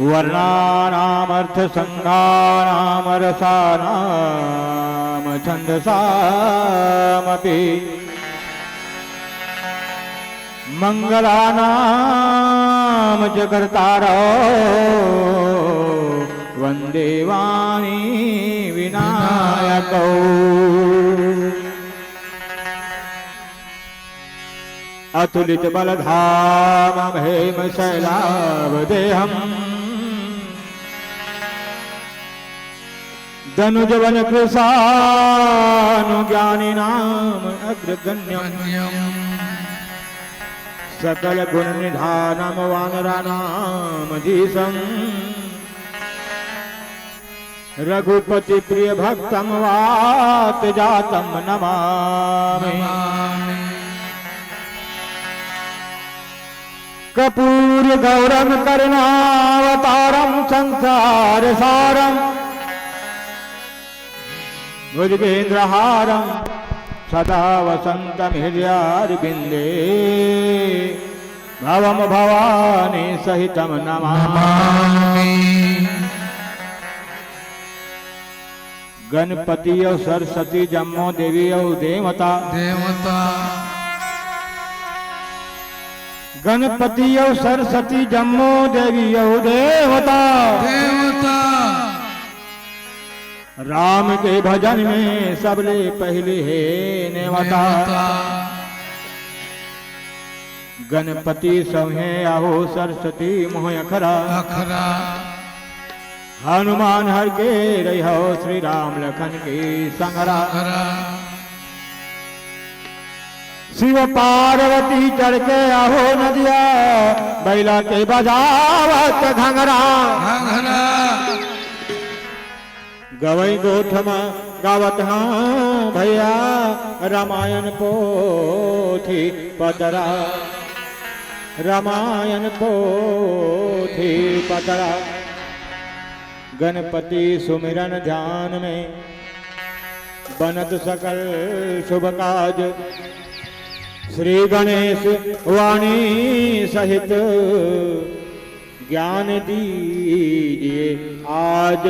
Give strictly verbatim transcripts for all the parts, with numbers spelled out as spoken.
वर्णानामर्थसङ्घानां रसानां छन्दसामपि। मङ्गलानां च कर्तारौ वन्दे वाणीविनायकौ। अतुलितबलधामं हेमशैलावदेहम्। दनुजवनकृशानुज्ञानिनामग्रगण्यम्। सकलगुणनिधानं वानराणामधीशम्। रघुपतिप्रियभक्तं वातजातं नमामि। कर्पूरगौरं करुणावतारं संसारसारं भुजगेन्द्रहारं सदा वसन्तं हृदयारविन्दे। भवं भवानी सहितं नमामि। नमामि। गणपति अउ सरस्वती जम्मो देवी अउ देवता। देवता। गणपति अउ सरस्वती जम्मो देवी अउ देवता। देवता। राम के भजन में सबले पहिली हे नेवता। नेवता। गणपति सौंहे आहो सरस्वती मोह अखरा। अखरा। हनुमान हर के रहिहो श्री राम लखन के संघरा। संघरा। शिव पार्वती चढ़ के आहो नदिया, बैला के बजावत घंघरा। घंघरा। गवई गोठ म गावत हंव भैया, रामायण पोथी पतरा, रामायण पोथी पतरा। गणपति सुमिरन ध्यान में बनत सकल शुभ काज। श्री गणेश वाणी सहित ज्ञान दीजिए आज,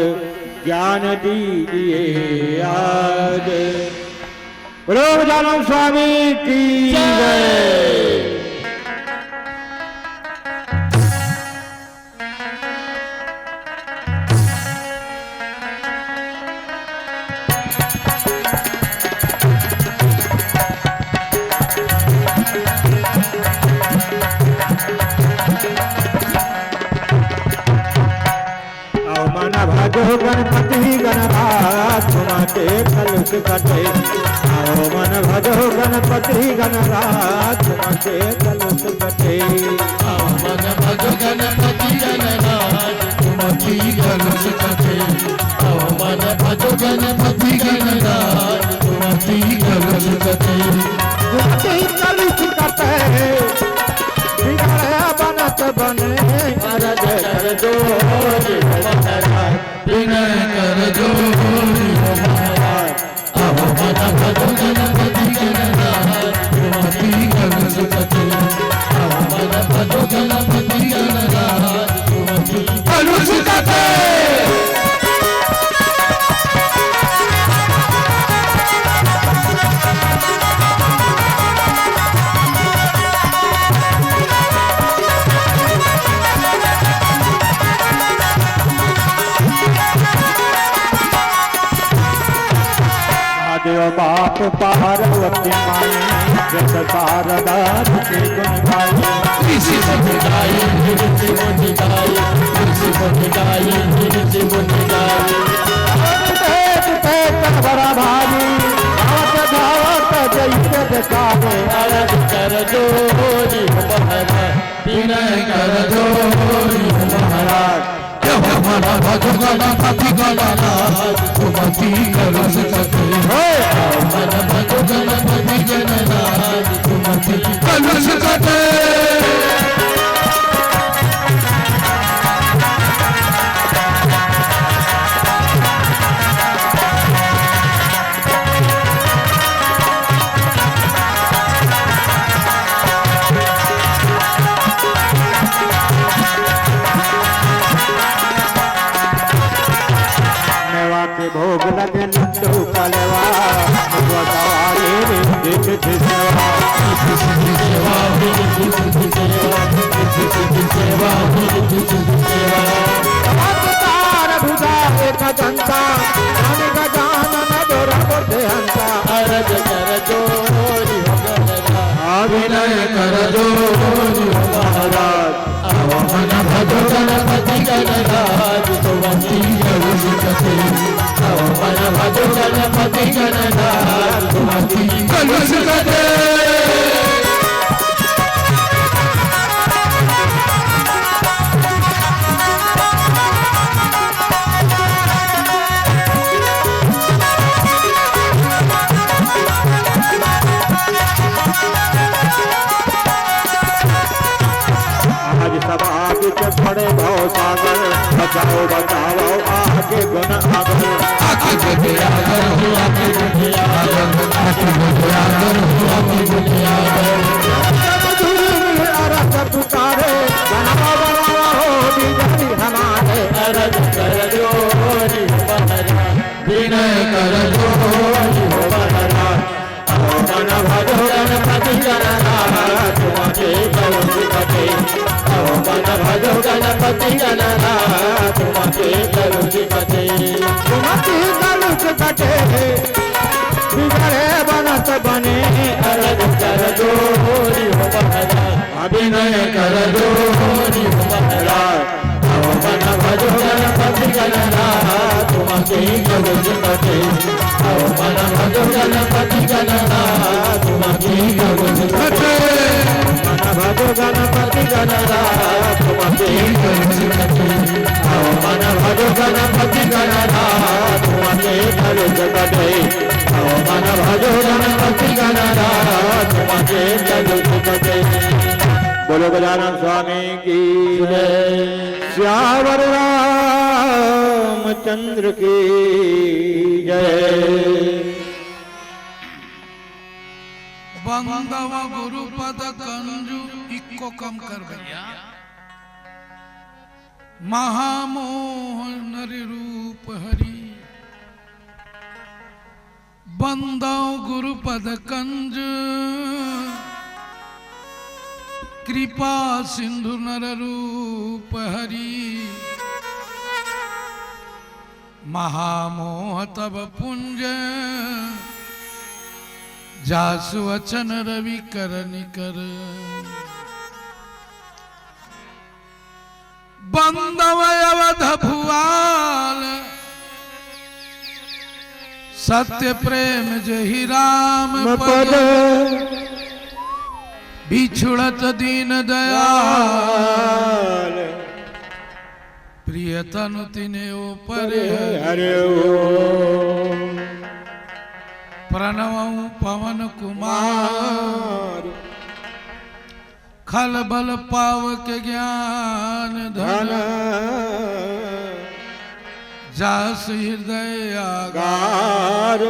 ज्ञान दीजिए आज। बोलो गजानन स्वामी की जय। आओ मन भजो गणपति गणराज, तुमके कलुष कटे। आओ मन भजो गणपति गणराज, तुमके कलुष कटे। आओ मन भजो गणपति गणराज, तुमके कलुष कटे। आओ मन भजो गणपति गणराज, तुमके कलुष कटे। तुमके कलुष कटे। बिगड़े बनत बने, अरज कर जोरी हो महाराज। विनय कर जोरी हो महाराज। अहो मन भजो गणपति गणराज, तुमके कलुष कटे। अहो मन भजो गणपति गणराज, तुमके कलुष कटे। महादेव बाप पार्वती माई, जस शारदा के गुण गाई। ऋषि मुनि गाई, ऋषि मुनि गाई, ऋषि मुनि गाई, ऋषि मुनि गाई। तेज तेज बड़ा भारी, धावत धावत जैसे देखावे। अरज कर जोरी हो महाराज, विनय कर जोरी हो महाराज। अहो मन भजो गणपति गणराज, तुमके कलुष कटे। हे! अहो मन भजो गणपति गणराज, तुमके कलुष कटे। भोग लगे लड्डू कलवा, भगवा सवारी रिद्धि सिद्धि सेवा। रिद्धि सिद्धि सेवा, रिद्धि सिद्धि सेवा, रिद्धि सिद्धि सेवा, रिद्धि सिद्धि सेवा। चमत्कार भुजा एक दंता, ध्वनि गजानन जोर बुद्धि हंता। अरज कर जोरि हो गणराज। अभिनय कर जोरि हो महाराज। अहो मन भजो गणपति गणराज, सुमति गरुड़ गते। अहो मन भजो गणपति गणराज, सुमति गरुड़ गते। आज सब आगे के पड़े भव सागर, बचाओ बचाओ आगे गुण आगर। आगे गुण आगर हो, आगे गुण आगर, आगे गुण आगर हो, आगे गुण आगर। जब धुन अरस पुकारे, बनावा बनावा हो बिजली हमारे। अरज कर जोरि हो महाराज, विनय कर जोरि हो महाराज। अहो मन भजो गणपति गणराज, सुमति गरुड़ गते। अहो मन भजो गणपति गणराज, सुमति गरुड़ गते। सुमति गरुड़ गते, बिगड़े बनत बने। अरज कर जोरि हो महाराज, अभिनय कर जोरि हो महाराज। अहो मन भजो गणपति गणराज, सुमति गरुड़ गते। अहो मन भजो गणपति गणराज, सुमति गरुड़ गते। मन भजो गणपति गणराज, सुमति गरुड़ गते। अहो मन भजो गणपति गणराज, सुमति गरुड़ गते। अहो मन भजो गणपति गणराज, सुमति गरुड़ गते। बोलो गजानन स्वामी की जय। सियावर रामचंद्र की जय। बंदव गुरुपद कंजु, इक्को कम कर भैया। महामोह नरि रूप हरि। बंदव गुरुपद कंज, कृपा सिंधु नर रूप हरि। महामोह तब पुंज, जासु वचन रवि कर निकर। बंदव अवध भुआल, सत्य प्रेम जहि राम पद। पद। बिछुड़त दीन दयाल, प्रिय तनु तिन्हे ओपरे हरि। हरि ओम। प्रणवउ पवन कुमार, खल बल पावक ज्ञान धन। धन। जासु हृदय आगार, गार।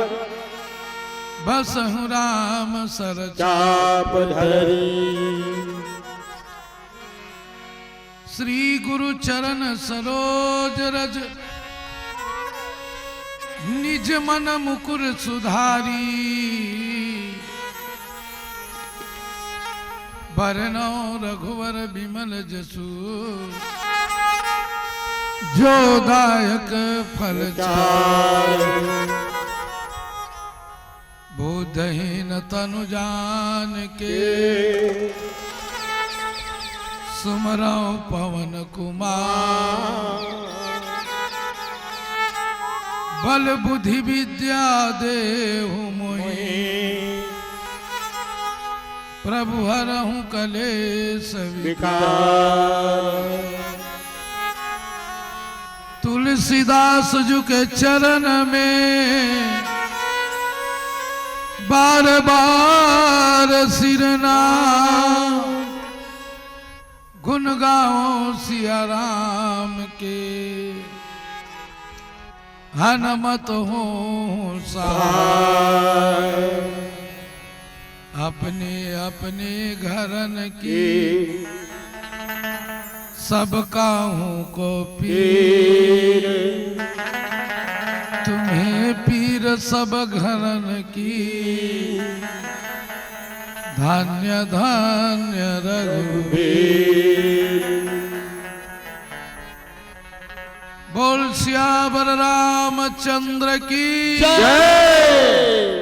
बसहु राम सर चाप धरी। श्री गुरु चरण सरोज रज, निज मन मुकुर सुधारी। बरनउँ रघुवर बिमल जसु, जो दायक फल चार। बुद्धहीन तनु जान के, सुमरउँ पवन कुमार। बल बुद्धि विद्या देहु मोहि, प्रभु हरहु कलेस विकार। विकार। तुलसीदास जु के चरण में, बार बार सिरना गुन गावउँ सिया राम के। हनुमत होहु सहाय। अपने अपने घरन की, सब काहू को पीर। तुम्हि सब घरन की। धन्य धन्य रघुबीर। बोल सियावर रामचंद्र की। जय।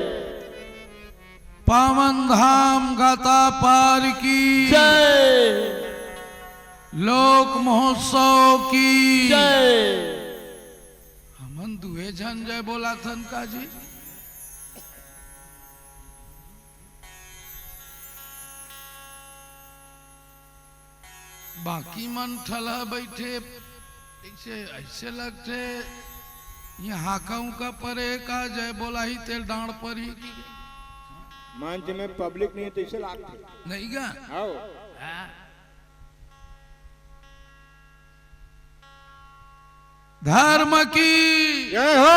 पावन धाम गाता पार की। जय। लोक महोत्सव की। जय। हमन दुए झन जय बोलाथन का जी? बाकी मन ठलहा बइठे, अइसे, अइसे लगथे, ये हाका उका परे का जय बोलाही तेल डांड़ परही की। मंच में पब्लिक नहीं तो इसे लागथे। नहीं गा? आओ। हाँ। धर्म की जय हो।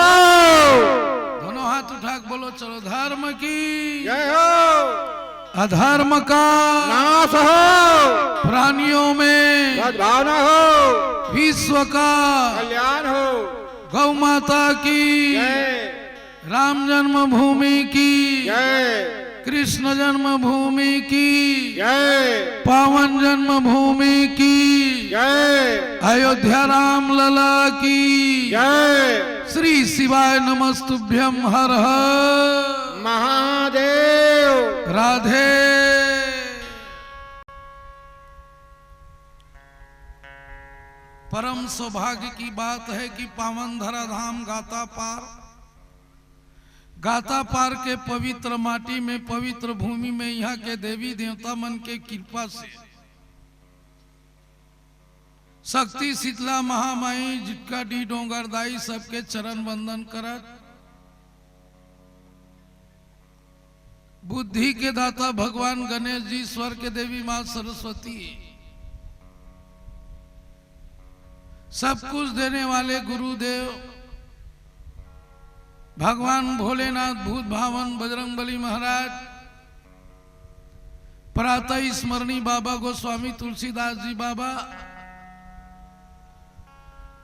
दोनों हाथ उठा के बोलो, चलो, धर्म की जय हो। अधर्म का नाश हो। प्राणियों में सद्भावना हो। विश्व का कल्याण हो। गौ माता की जय। राम जन्मभूमि की जय। कृष्ण जन्मभूमि की जय। पावन जन्मभूमि की जय। अयोध्या रामलला की जय। श्री शिवाय नमस्तुभ्यं हर हर महादेव। राधे। परम सौभाग्य की बात है कि पावन धरा धाम गाता पार, गाता पार के पवित्र माटी में, पवित्र भूमि में यहाँ के देवी देवता मन के कृपा से शक्ति शीतला महामाई, जितका डी डोंगरदाई, सबके चरण वंदन करत, बुद्धि के दाता भगवान गणेश जी, स्वर के देवी माँ सरस्वती, सब कुछ देने वाले गुरुदेव भगवान भोलेनाथ, भूत भावन बजरंगबली महाराज, प्रातः स्मरणी बाबा गोस्वामी तुलसीदास जी बाबा,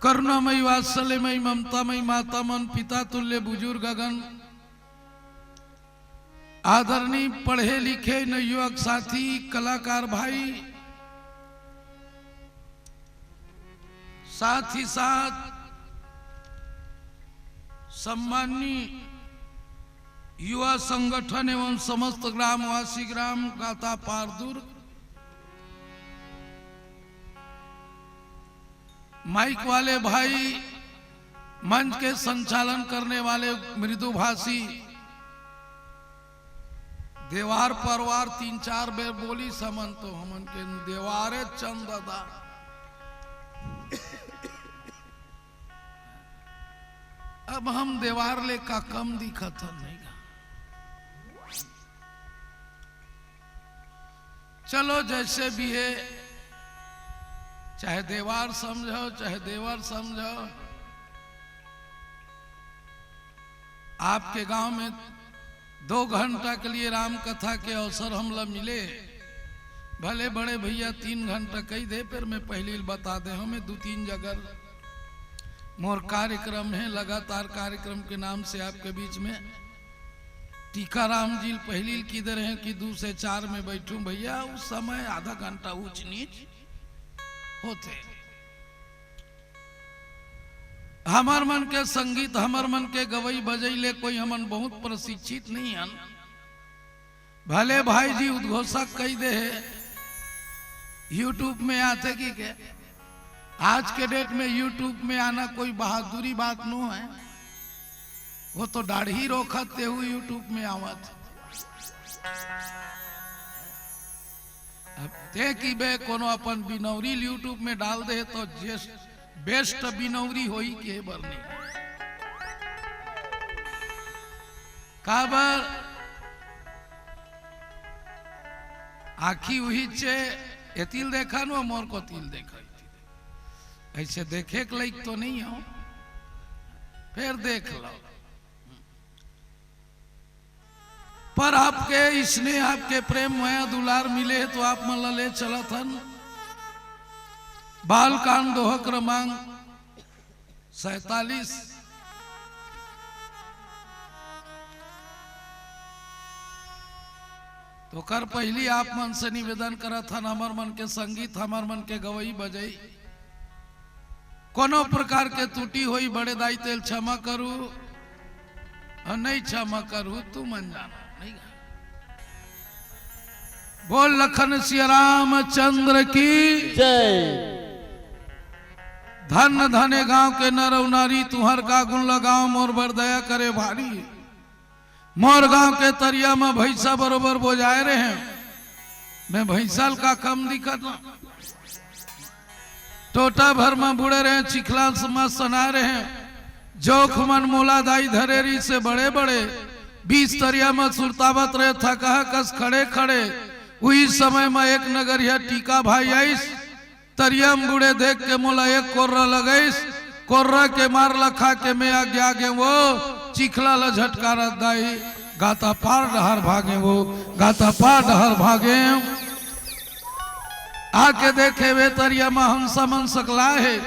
करुणामयी वात्सल्यमयी ममतामयी माता मन, पिता तुल्य बुजुर्ग अगन, आदरणीय पढ़े लिखे नवयुवक साथी, कलाकार भाई, साथ ही साथ सम्माननीय युवा संगठन एवं समस्त ग्रामवासी ग्राम गाता पार दुर्ग, माइक वाले भाई, मंच के संचालन करने वाले मृदुभाषी, देवार परवार तीन चार बेर बोली समन तो हमन के देवारे चंद दादा। अब हम देवार ले का कम दिखत हन, नहीं गा? चलो, जैसे भी है, चाहे देवार समझो, चाहे देवर समझो, आपके गांव में दो घंटा के लिए राम कथा के अवसर हमला मिले, भले बड़े भैया तीन घंटा कही दे, पर मैं पहली बता दे हूं, मैं दो तीन जगह मोर कार्यक्रम है, लगातार कार्यक्रम के नाम से आपके बीच में टीकाराम जी पहली की दे रहे कि दो से चार में बैठूं भैया, उस समय आधा घंटा ऊंच नीच होथे। हमर मन के संगीत, हमर मन के गवई बजई ले कोई हमन बहुत प्रशिक्षित नहीं हन। भले भाई जी उद्घोषक कही दे हे, YouTube में आथे कि के? आज के डेट में YouTube में आना कोई बहादुरी बात नो है। वो तो दाढ़ी रोखत तेहू YouTube में आवत। अब ते की बे कोनो अपन बिनौरी YouTube में डाल दे तो जेस-, बेस्ट बिनौरी होई के बरनी। काबर आखी उही चे एतिल देखा नो मोर को तिल देखा। ऐसे देखे के लायक तो नहीं हो, फिर देख लो। पर आपके स्नेह, आपके प्रेम, मया, दुलार मिले हे तो आप मन ला ले चलत हन। बालकांड दोहा क्रमांक सैतालीस। ओकर पहिली आप मन से निवेदन करत हन, हमर मन के संगीत, हमर मन के गवई बजई, कोनो प्रकार के त्रुटि होई, बड़े दाई तेल क्षमा करू, अउ नहीं क्षमा करू, तू मन जाना, नहीं गा। बोल लखन सिया रामचंद्र की। जय। धन धने गांव के नर अउ नारी, तुहर का गुण लगाओ, मोर बर दया करे भारी। मोर गांव के तरिया म भैंसा बरोबर बोजाए रहे। मैं भैंसा ल का कम दिखत हूं? टोटा भर म बूड़े रहे, चिखला म सनाए रहे। जोख मन मोला दाई धरे रिहिसे बड़े बड़े। बीच तरिया म सुरतावत रहे, थकहा कस खड़े खड़े। उही समय म एक नगरिया टीका भाई आइस। तरिया म बूड़े देख के मोला एक कोर्रा लगइस। कोर्रा के मार ल खा के मैं आगे आगे वो चिखला ल झटकारत दाई, गाता पार डहर भागे वो, गाता पार डहर भागे। आके देखे वे तरिया म हंसा मन सकला हे,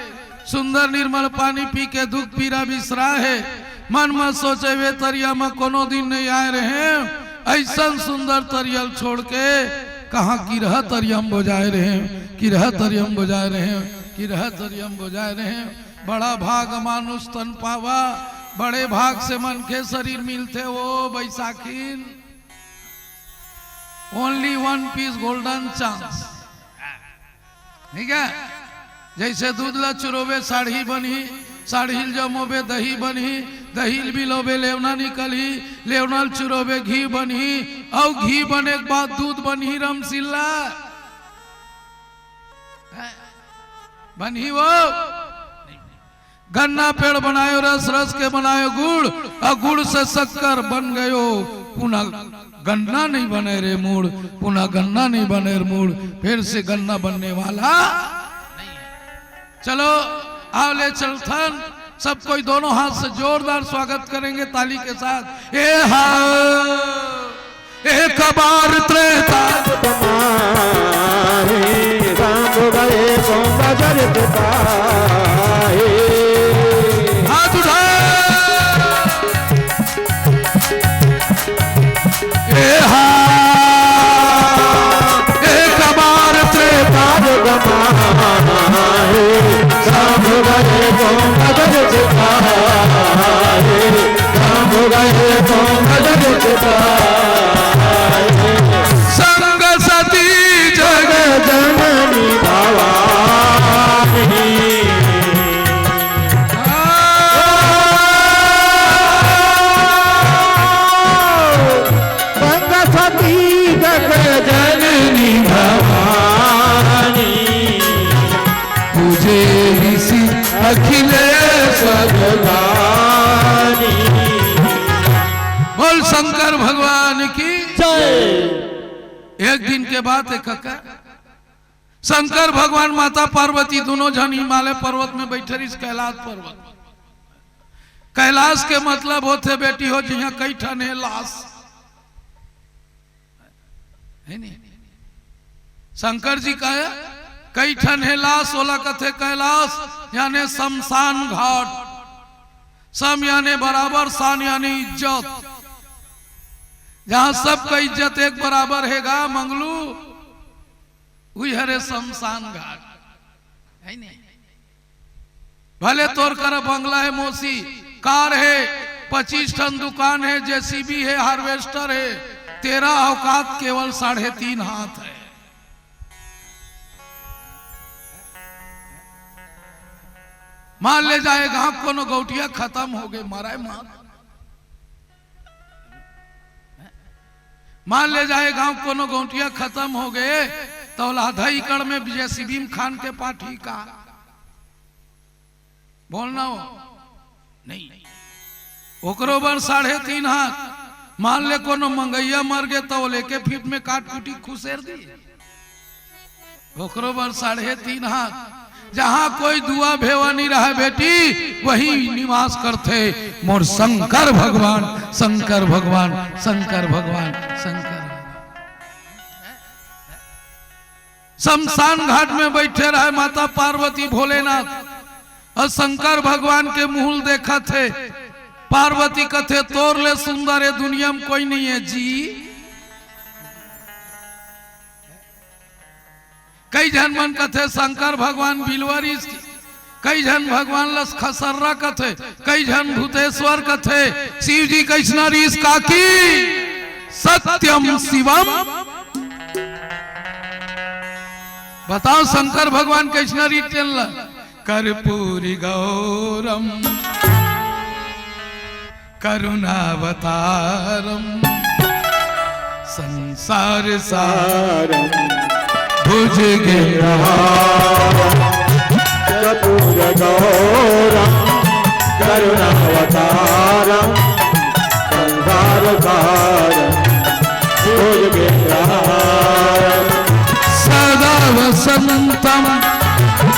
सुंदर निर्मल पानी पी के दुख पीरा बिसरा हे। मन म सोचे वे तरिया म कोनो दिन नहीं आए रहे, अइसन सुंदर तरिया ल छोड़ के कहाँ किरहा तरिया म बोजाए रहे, किरहा तरिया म बोजाए रहे, किरहा तरिया म बोजाए रहे। बड़ा भाग मानुष तन पावा, बड़े भाग से मनखे शरीर मिलथे वो बैसाखिन। Only one piece golden chance। ठीक है, जैसे दूध ला चुरोबे साढ़ी बनही, साढ़ी ल जमोबे दही बनही, दही ल बिलोबे लेवना निकलही, लेवना ल चुरोबे घी बनही, अउ घी बने के बाद दूध बनही रमसिल्ला। बनही वो। गन्ना पेड़ बनायो रस, रस के बनायो गुड़, अउ गुड़ से शक्कर बन गयो। पुनः गन्ना नहीं बने रे मूड़, पुनः गन्ना नहीं बने रे मूड़, फिर से गन्ना बनने वाला नहीं है। चलो, आओ ले चलथन, सब कोई दोनों हाथ से जोरदार स्वागत करेंगे ताली के साथ। ए हा। एक बार त्रेता तुम्हारे राम गए को नजर दिखाए। हाथ उठा। ए हा। एक बार त्रेता तुम्हारे राम गए को नजर दिखाए। संग सती जग जननी भवानी। संग सती जग जननी भवानी। पूजे ऋषि अखिलेश अगदानी। बोल शंकर भगवान की जय। एक दिन के बात है कका, शंकर भगवान माता पार्वती दोनों झन हिमालय पर्वत में बैठे रहिस, कैलाश पर्वत। कैलाश के मतलब होथे बेटी हो जिहां कई ठन हे लाश। है नी? शंकर जी का कई ठन हे लाश, ओला कथे कैलाश, याने शमशान घाट। सम याने बराबर, शान याने इज्जत। जहां सबका इज्जत एक बराबर हे गा मंगलू, उही हरे शमशान घाट। है नी? भले तोर करा बंगला हे मोसी, कार हे, पच्चीस ठन दुकान हे, जेसीबी हे, हार्वेस्टर हे, तेरा औकात केवल साढ़े तीन हाथ हे। मान ले जाए गांव कोनो गौटिया खतम होगे, मराए मार। मान ले जाए गांव कोनो गौटिया खतम होगे, त ओला आधा एकड़ में जेसीबी म खान के पाठी का? बोलना हो। नहीं। ओकरो बर साढ़े तीन हाथ। मान ले कोनो मंगैया मर गे त ओला एके फीट में काट कूटी खुसेर दी। ओकरो बर साढ़े तीन हाथ। जहां कोई दुआ भेवा नहीं रहा बेटी, वही निवास करथे मोर शंकर भगवान, शंकर भगवान, शंकर भगवान, शंकर भगवान। शमशान घाट में बैठे रहे माता पार्वती भोलेनाथ, अउ शंकर भगवान के मुंह ल देखत हे। पार्वती कथे, "तोर ले सुंदर ए दुनिया में कोई नहीं हे जी।" कई झन मन कथे शंकर भगवान बिलवा रिहिस, कई झन भगवान ल खसर्रा कथे, कई झन भूतेश्वर कथे। शिव जी कइसना रिहिस काकी? सत्यम शिवम। बताओ शंकर भगवान कइसना रिहिस तेन ल? कर्पूरी गौरम करुणावतारम संसार सारम भुजगेहारम। कर्पूर गौरम करुणावतारम संसार सारम भुजगेहारम। सदा वसंतम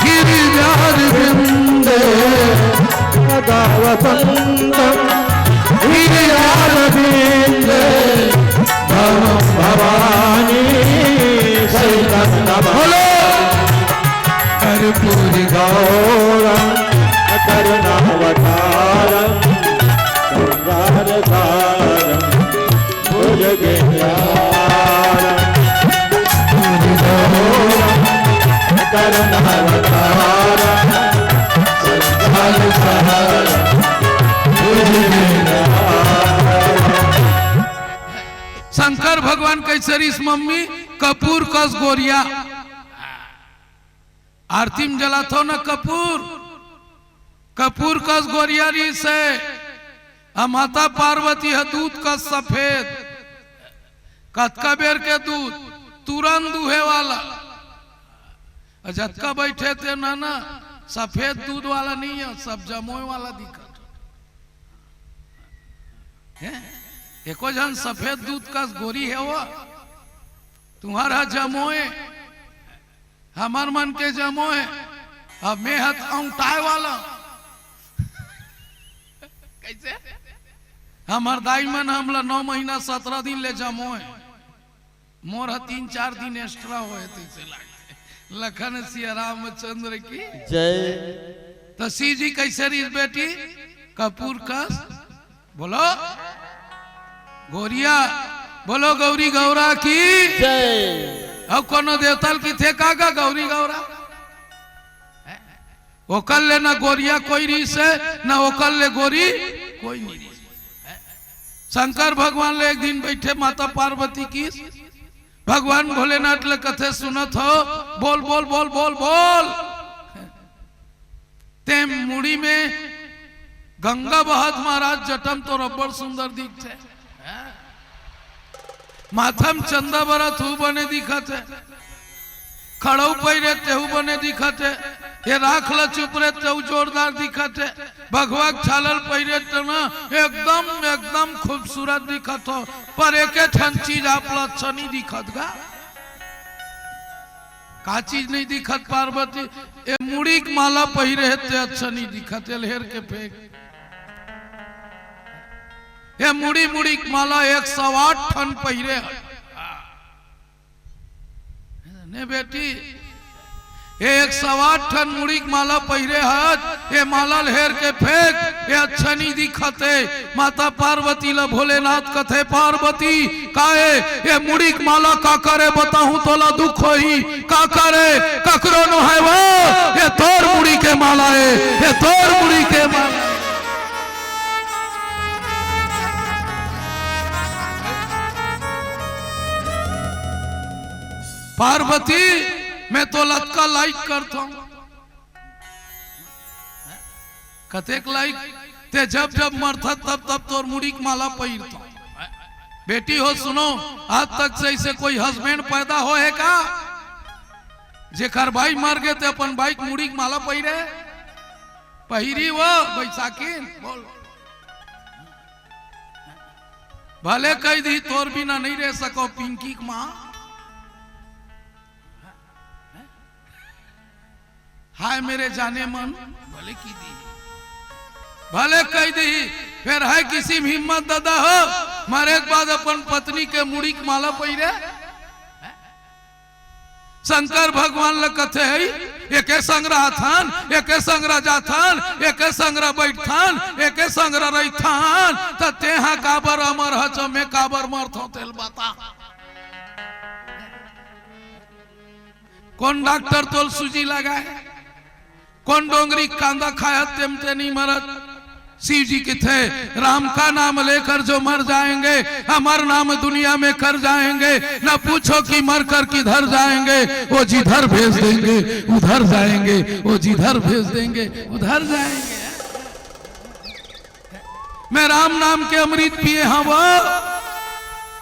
गिरिजारविंदे। सदा वसंतम गिरिजारविंदे। भवम भवानी सहितं नमामि। बोलो। कर्पूर गौरम करुणावतारम संसार सारम भुजगेहारम। कर्पूर गौरम करुणावतारम संसार सारम भुजगेहारम। शंकर भगवान कइसे रिहिस मम्मी? कपूर कस गोरिया। आरती म जलाथो न कपूर, कपूर कस गोरिया रिहिस हे। अ माता पार्वती ह दूध कस सफेद। कतका बेर के दूध, तुरंत दूहे वाला। अ जतका बइठे ते ना, ना, सफेद दूध वाला नइ हे, सब जमोय वाला दिखत हे। एको झन सफेद दूध कस गोरी हे वो, तुंहर ह जमोय। हमर मन के जमोय, अब मैं ह त औंटाय वाला। कइसे? हमर दाई मन हमला नौ महीना सतरा दिन ले जमोय, मोर ह तीन चार दिन extra होय तइसे लागथे। लखन सिया रामचंद्र की जय। त शिव जी कइसे रिहिस बेटी? कपूर कस बोलो गोरिया, बोलो गौरी गौरा की जय। अउ कोनो देवता ल किथे का, का गौरी गौरा? ओकर ले ना गोरिया कोई रिहिस हे, ना ओकर ले गोरी कोई नइ रिहिस। शंकर भगवान ले एक दिन बइठे माता पार्वती किहिस, भगवान भोलेनाथ ले कथे सुनत हो, बोल, बोल, बोल, बोल, बोल। ते मुड़ी में गंगा बहत महाराज, जटा म तोर अब्बड़ सुंदर दिखथे। माथा म चंदा बरत हू बने दिखत हे। खड़ऊ पहिरे तेहू बने दिखत हे। ये राख ल चुपरे तेहू जोरदार दिखत हे। भगवा के छाला ल पहिरे त ना एकदम, एकदम खूबसूरत दिखत हो। पर एके ठन चीज आप ल अच्छा नइ दिखत गा। का चीज नइ दिखत पार्वती? ए मुड़ी के माला पहिरे हे ते अच्छा नइ दिखत, एल हेर के फेंक। ए मुड़ी, मुड़ी के माला एक सौ आठ ठन पहिरे हे। ने बेटी, ए एक सौ आठ ठन मुड़ी के माला पहिरे हस, ए माला ल हेर के फेंक, ए अच्छा नइ दिखत हे। माता पार्वती ल भोलेनाथ कथे, पार्वती, काहे ए मुड़ी के माला काकर ए बताहूं तोला दुख होही? काकर ए? ककरो नो हे वो, ए तोर मुड़ी के माला ए, ए तोर मुड़ी के माला। पार्वती, मैं तोला अतका like करथंव। कतेक like? ते जब जब मरथस तब तब तोर मुड़ी के माला पहिरथंव। बेटी हो सुनो, आज तक से अइसे कोई husband पैदा होय हे का, जेकर बाई मर गे ते अपन बाई के मुड़ी के माला पहिरे? पहिरी वो बैसाखी बोल। भले कहि दिही तोर बिना नइ रह सकंव पिंकी के मां। हाय मेरे जानेमन, भले कहि दिही, भले कहि दिही, फेर हे किसिम हिम्मत ददा हो, मरे के बाद अपन पत्नी के मुड़ी के माला पहिरे। शंकर भगवान ल कथे हे, एके संघरा आथन, एके संघरा जाथन, एके संघरा बइठथन, एके संघरा रहिथन, त तेंहा काबर अमर हच, मैं काबर मरथंव, तेला बता। कोन डॉक्टर तोल सूजी लगाए? कोन डोंगरी कांदा खाया तेम ते नहीं मरत? शिव जी कथे, राम का नाम लेकर जो मर जाएंगे, अमर नाम दुनिया में कर जाएंगे, न पूछो कि मर कर किधर जाएंगे, वो जिधर भेज देंगे उधर जाएंगे, वो जिधर भेज देंगे उधर जाएंगे। मैं राम नाम के अमृत पिए हंव वो,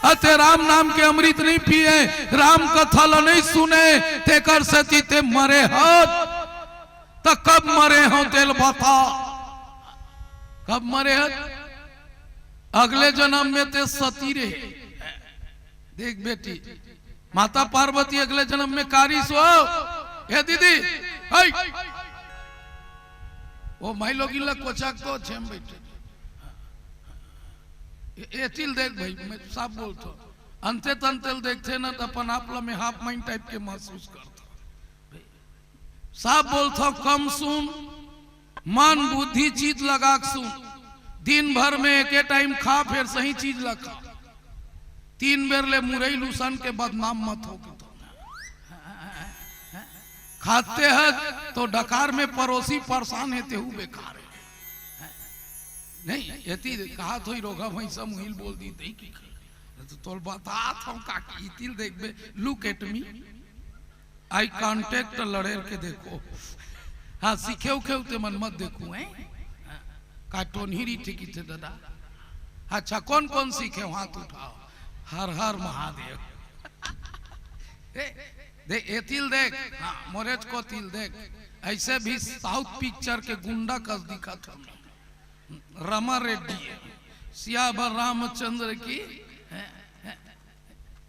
अते राम नाम के अमृत नहीं पिए, राम कथा ल नहीं सुने, तेकर सेती ते मरे हत। त कब मरे हो तेल बता, कब मरे हत? अगले जन्म में ते सती रहे। देख बेटी, माता पार्वती अगले जन्म में कारिस हो। ए दीदी, हई। ओ माई लोगिन ला कोचक तो छेम बैठे। ए-, एतिल देख भाई, मैं साफ बोलथो। अंते तंतेल देखथे ना, त अपन आप ला मैं हाफ माइंड टाइप के महसूस करथो। साफ बोलथो, कम सुन, मन बुद्धि चित लगा के सुन। दिन भर में एके टाइम खा, फिर सही चीज ला खा। तीन बेर ले मुरई लुसन के बदनाम मत हो के तो। खाते ह तो डकार में परोसी परेशान हे, तेहू बेकार हे। नहीं, एती कहा थोई रोगा भैंसा मुहिल बोल दी, तई की कर। तो तोल बतात हूँ काकी, इतिल देखबे, look at me, eye contact लड़ेर के देखो। हाँ, सीखे उखे उते मन मत देखू, हैं? हाँ, का टोनही री ठीक थे दादा। अच्छा, कौन कौन सीखे हो, हाथ उठाओ। हर हर महादेव। ए, दे, एतिल देख, हाँ, मोरेच को तिल देख। ऐसे भी साउथ पिक्चर के गुंडा कस दिखत हो। रमा रेड्डी, सियावर रामचंद्र की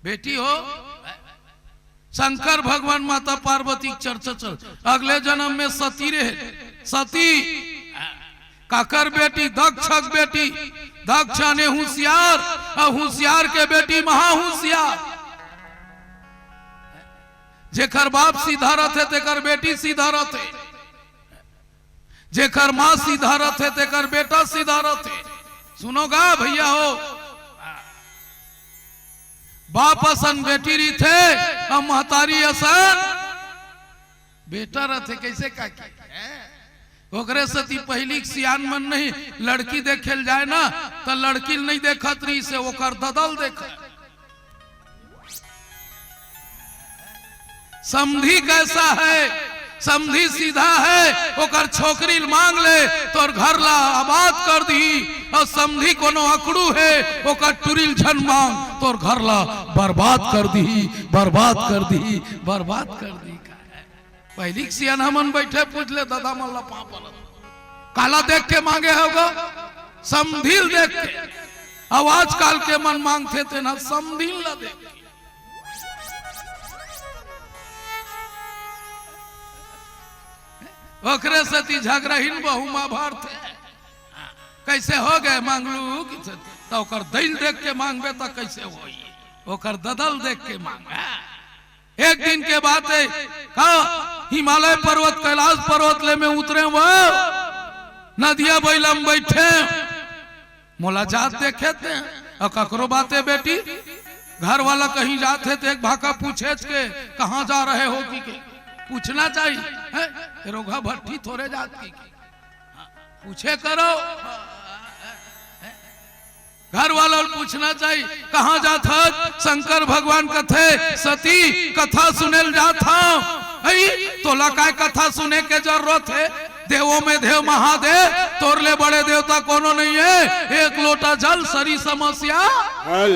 बेटी हो। शंकर भगवान माता पार्वती के चर्चा चल, अगले जन्म में सती रहे, सती काकर बेटी, दक्ष के बेटी। दक्ष आने होशियार, और होशियार के बेटी महा होशियार। जेकर बाप सीधा रथे, तेकर बेटी सीधा रथे। जेकर माँ सीधा रथे, तेकर बेटा सीधा रथे। सुनो गा भैया हो, बाप असन बेटी रहिथे, अउ महतारी असन बेटा रथे। कैसे काकी? ओकरे सेती पहिली के सियान मन नहीं, लड़की देखे ल जाए ना, त लड़की ल नहीं देखत रहिसे, ओकर ददल देखे। समधी कैसा है? समधी सीधा है, ओकर छोकरी ल मांग ले, तोर घर ला आबाद कर दिही। और समधी कोनो अकड़ू है, ओकर टुरी ल झन मांग, तोर घर ला बर्बाद कर दिही, बर्बाद कर दिही, बर्बाद कर दिही। पहिली के सियान हमन बैठे, पूछ ले दादा मन ला पाँव परत, काला देख के मांगे होगा? समधी ल देख के। अब आजकल के मन मांगथे तेन ह समधी ल देख के। ओकरे सेती झगराहिन बहू माँ भरथे। कैसे हो गए मांगलू? किसे? त ओकर दई ल देख के मांगबे त कैसे होई? ओकर ददल देख के मांग। एक दिन के बात है, का हिमालय पर्वत, कैलाश पर्वत ले में उतरे वो, नदिया बइला में बैठे, मोला जात देखे ते, और ककरो बाते बेटी, घर वाला कहीं जात हे, तो एक भाका पूछेच के, "कहाँ जा रहे हो?" कि के पूछना चाहिए, हैं? रोगहा भट्टी थोरे जात की, की। हाँ, पूछे करो। घर वाला ल पूछना चाहिए, "कहाँ जात हस?" शंकर भगवान कथे, "सती, कथा सुने ल जात हंव।" "अई, तोला काय कथा सुने के जरूरत हे? देवों में देव महादेव, तोर ले बड़े देवता कोनो नहीं है। एक लोटा जल, सरी समस्या हल।"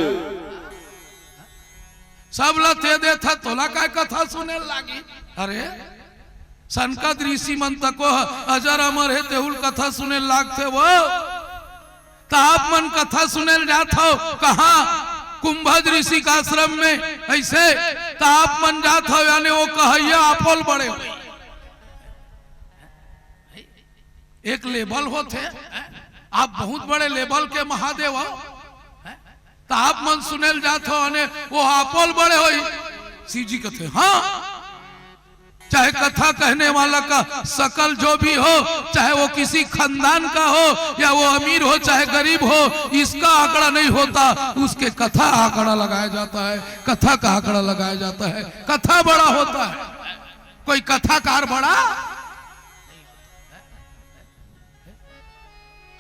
सब ल ते देथा, तोला काय कथा सुने ल लागी?" अरे, सनकादिक ऋषि मन तको ह अजर अमर हे, तेहू ल कथा सुने ल लागथे वो। त आप मन कथा सुने ल जात हव, कहाँ? कुंभज ऋषि के आश्रम में। ऐसे त आप मन जात हव, यानी वो कहैया आपो ल बड़े हो। एक लेवल होथे, हैं? आप बहुत बड़े लेवल के महादेव हो, हैं? त आप मन सुने ल जात हो, अने वो आपो ल बड़े होही। शिव जी कथे, हाँ, चाहे कथा कहने वाला का शकल जो भी हो, चाहे वो किसी खानदान का हो या वो अमीर हो चाहे गरीब हो, इसका आंकड़ा नहीं होता, उसके कथा आंकड़ा लगाया जाता है, कथा का आंकड़ा लगाया जाता है, कथा बड़ा होता है। कोई कथाकार बड़ा?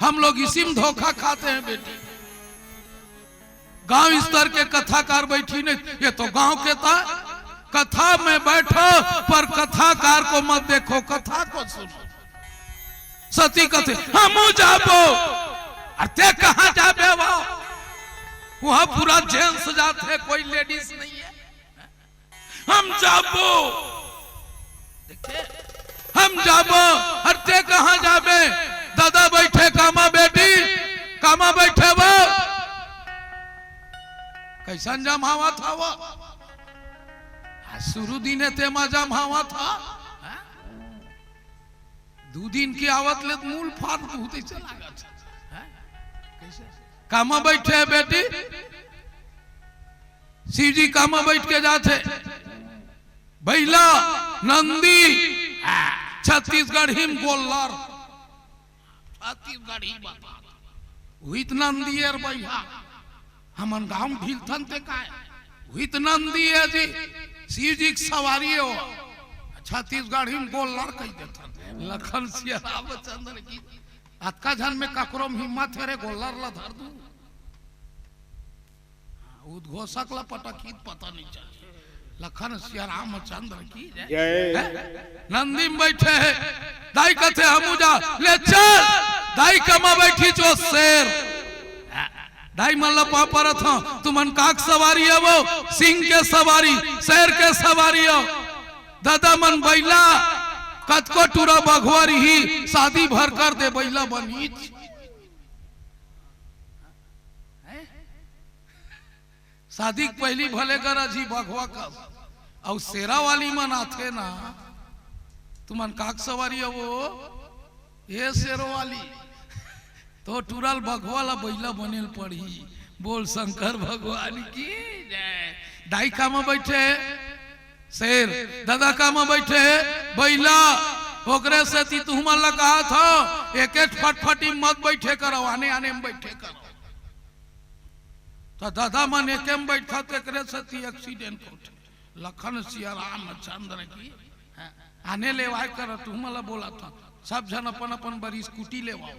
हम लोग इसी में धोखा खाते हैं बेटी। गांव स्तर के कथाकार बैठी नहीं, ये तो गांव के था। कथा में बैठो, पर कथाकार को मत देखो, कथा को सुनो। सती कथे, "हमू जाबो।" अरे ते कहाँ जाबे वो? वहां पूरा जेंट्स जाते, कोई लेडीज नहीं है। "हम जाबो।" देखे, "हम जाबो।" अरे ते कहाँ जाबे? दादा बैठे कामा बेटी, कामा बैठे वो। कैसन जमावा था वो? आज शुरू दिने ते मा जमावा था। हाँ? दू दिन के आवत ले मूल फाट बहुत ही चला गया। हाँ? कैसे? कामा बैठे है बेटी? शिव जी कामा बैठ के जाथे। बैला, नंदी, छत्तीसगढ़ी में गोल्लर। छत्तीसगढ़ी बाबा। उहित नंदी अर बैला। हमन गांव ढीलथन ते काय? उहित नंदी है जी। शिव जी के सवारी हो। छत्तीसगढ़ी में गोल्लर कह देथन। लखन सिया रामचंद्र की। अतका झन में ककरो में हिम्मत हे रे, गोल्लर ला धर दू। हाँ, उद्घोषक ला पटक ही पता नहीं चल। लखन सिया रामचंद्र की जय। जय। हैं? नंदी में बैठे है। दाई कथे, "हमू जा।" ले चल। दाई कमा बैठी जो शेर। दाई मन ला पाँव परत हंव, तुमन काक सवारी है वो, सिंह के सवारी, शेर के सवारी हो। दादा मन बैला, कतको टूरा बघवा रही, शादी भर कर दे बैला बनीच। हैं? शादी के पहली भले करा जी बघवा कस, अउ शेरा वाली मन आथे ना, तुमन काक सवारी हो वो, ए शेरो वाली, तो टूरा ल बघवा ला बैला बने ल पड़ही। बोल शंकर भगवान की जय। दाई कामा बैठे हे? शेर। दादा कामा बैठे हे? बैला। ओकरे सेती तुहमन ला कहा था, एक एक फटफटी मत बैठे करो, आने आने में बैठे करो। तो दादा मन एके में बैठा, तो एकरे सेती एक्सीडेंट होथे। लखन सिया रामचंद्र की, हाँ, आने लेवाय कर, तुहमन ला बोला था, सब झन अपन अपन बर स्कूटी लेवाओ।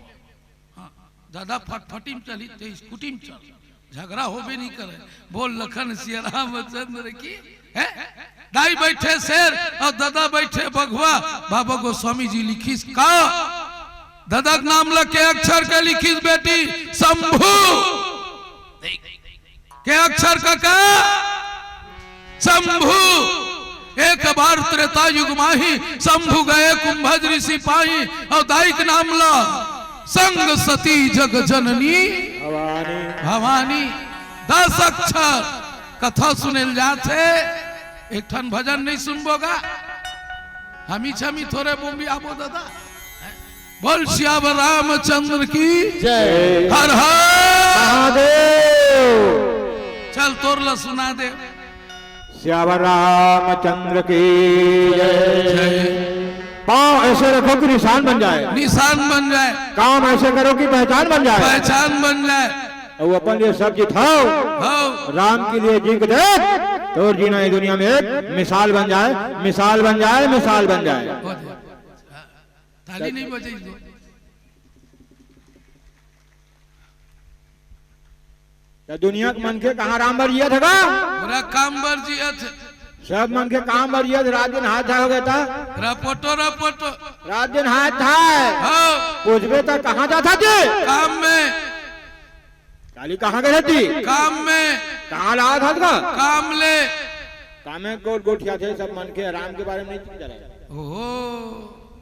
हाँ, दादा फटफटी में चली, ते स्कूटी में चल, झगड़ा होबे नहीं करे। बोल लखन सिया रामचंद्र की, हैं? दाई बैठे शेर अउ दादा बैठे बघवा। बाबा गोस्वामी जी लिखिस का? दादा के नाम ला के अक्षर के लिखिस बेटी? शंभू। के अक्षर का का? शंभू। एक बार त्रेता युग माही, शंभू गए कुंभज ऋषि पाही। अउ दाई के नाम ला संग सती जग जननी भवानी। भवानी। दस अक्षर कथा सुने ल जाथे। एक ठन भजन नहीं सुनबो गा? हमी छमी थोरे बोम्बी आबो दादा। बोल सियावर रामचंद्र की जय। हर हर महादेव। चल तोर ला सुना दे। सियावर रामचंद्र की जय। जय। पाँव ऐसे रखो कि निशान बन जाए। निशान बन जाए। काम ऐसे करो कि पहचान बन जाए। पहचान बन जाए। अउ अपन ये सब जिताओ। हाँ। राम के लिए जी के दे, तो जीना ये दुनिया में एक मिसाल बन जाए, मिसाल बन जाए, मिसाल बन जाए। बहुत, बहुत। हाँ। ताली नहीं बजाई दो। त दुनिया के मनखे कहाँ राम बर जियत हे गा? पूरा काम बर जियत हे। सब मनखे काम बर जियत हे, रात दिन हाथ धाय हो गया था। रपोटो, रपोटो। रात दिन हाथ धाय। हाँ। पूछबे त कहाँ जाथा जी? काम में। काली कहाँ गए थी? काम में। कहाँ ला था का? काम ले। कामे गोठ गोठिया थे, सब मनखे राम के बारे में नहीं चिंता रहे। ओहो।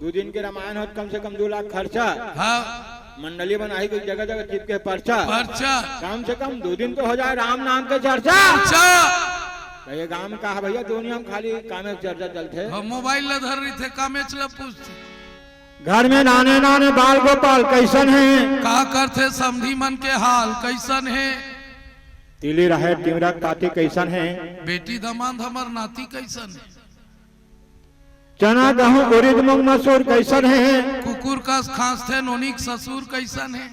दो दिन के रामायण होत, कम से कम दो लाख खर्चा। हाँ। मंडली बनाही, कोई जगह जगह चिपके पर्चा। पर्चा। कम से कम दो दिन तो हो जाए राम नाम के चर्चा। चर्चा। तो ये गांव में कहा भैया, दुनिया में खाली कामे के चर्चा चलते। हाँ, मोबाइल ला धर रही थे, कामे चला पूछते। घर में नाने नाने बाल गोपाल कैसन हे? का करथे समधी मन के हाल कैसन हे? तिली राहेर तिंवरा के पाती कैसन हे? बेटी दमांद हमर नाती कैसन हे? चना गहूं उरिद मूंग मसूर कैसन हे? कुकुर कस खांसथे नोनी के ससुर कैसन हे?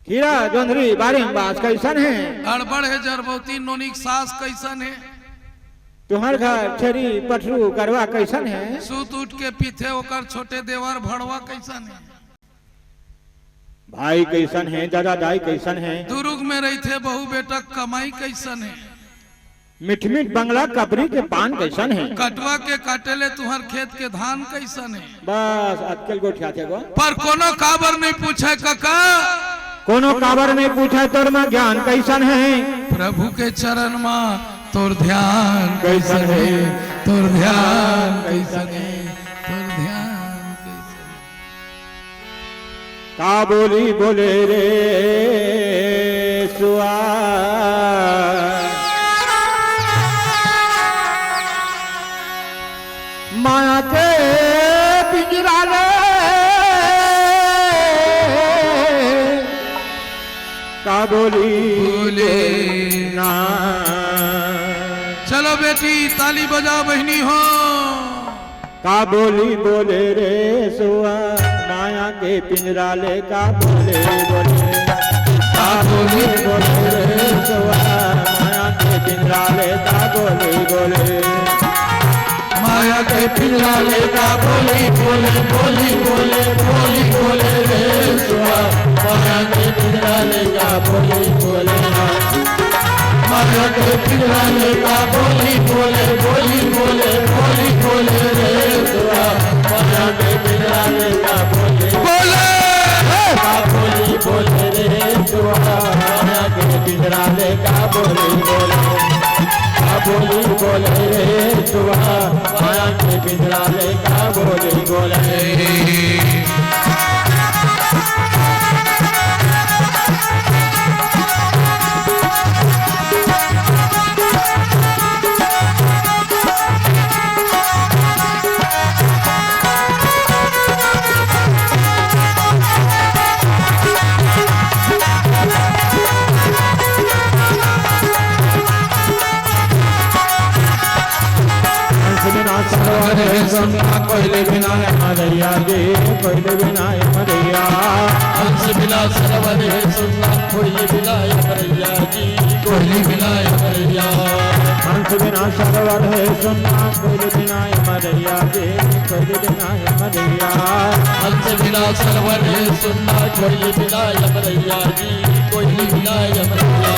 खीरा जोंधरी बारी में बास कैसन हे? अड़बड़ हे जरबौती नोनी के सास कैसन हे? तुंहर घर छेरी पठरू गरवा कइसन हे? सूत उठ के पीथे ओकर छोटे देवर भड़वा कइसन हे? भाई कइसन हे? दादा दाई कइसन हे? दुरुग में रहिथे बहू बेटा कमाई कइसन हे? मिठ मिठ बंगला कपरी के पान कइसन हे? कटवा के काटे ले तुंहर खेत के धान कइसन हे? बस अतकेल गोठियाथे गो। पर कोनो काबर नइ पूछय कका। कोनो काबर नइ पूछय तोर म ज्ञान कइसन हे? प्रभु के चरण म तोर ध्यान कइसन हे? तोर ध्यान कइसन हे? तोर ध्यान कइसन हे? का बोली बोले रे सुआ, माया के पिंजरा ले, का बोली बोले ना। चलो बेटी, ताली बजाओ बहिनी हो। का बोली बोले रे सुआ, माया के पिंजरा ले, का बोली बोले। का बोली बोले रे सुआ, माया के पिंजरा ले, का बोली बोले। माया के पिंजरा ले, का बोली बोले, बोली बोले, बोली बोले रे सुआ, माया के पिंजरा ले, का बोली बोले। माया के पिंजरा ले का बोली बोले, बोली बोले, बोली बोले रे सुआ। माया के पिंजरा ले का बोली बोले, का बोली बोले रे सुआ। माया के पिंजरा ले का बोली बोले, का बोली बोले रे सुआ। माया के पिंजरा ले का बोली बोले। हंस बिना सरवर है सुन्ना, कोइली बिना अमरैया जी, कोइली बिना अमरैया। हंस बिना सरवर है सुन्ना, कोइली बिना अमरैया जी, कोइली बिना अमरैया। हंस बिना सरवर है सुन्ना, कोइली बिना अमरैया जी, कोइली बिना अमरैया। हंस बिना सरवर है सुन्ना, कोइली बिना अमरैया जी, कोइली बिना अमरैया।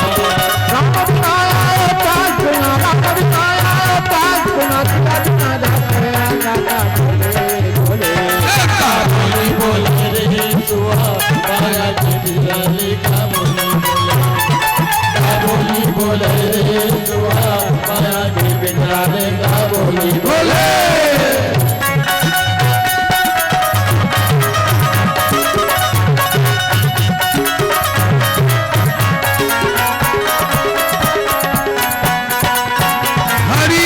राम बिना आए पाँच गुना, राम बिना आए पाँच गुना, सीता बिना दस गुना, बोले, बोले। का बोली बोले रे सुआ, माया के पिंजरा ले का बोली बोले। का बोली बोले रे सुआ, माया के पिंजरा ले का बोली बोले। हरी।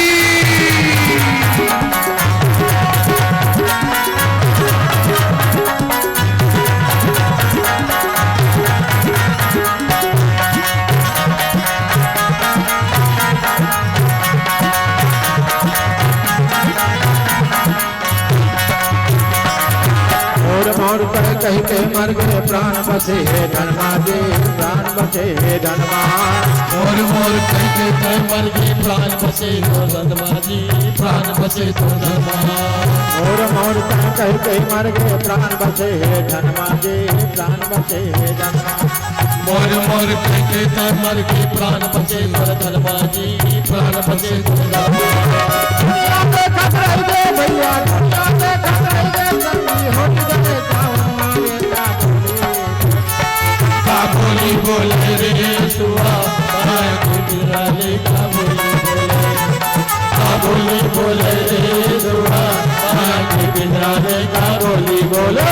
मोर मोर कह कह के मर गए प्राण बचे हे धनमा जी, प्राण बचे हे धनमा। मोर मोर कह के तय मर गए प्राण बचे हो धनमा जी, प्राण बचे तो धनमा। मोर मोर कह कह के मर गए प्राण बचे हे धनमा जी, प्राण बचे हे धनमा। मोर मोर कह के तय मर गए प्राण बचे हो धनमा जी, प्राण बचे तो धनमा। दुनिया देखत रह गए भैया, दुनिया देखत रह गए, संगी हो गए, गाँव में का बोली। का बोली बोले रे सुआ, माया के पिंजरा ले का बोली बोले। का बोली बोले रे सुआ, माया के पिंजरा ले का बोली बोले।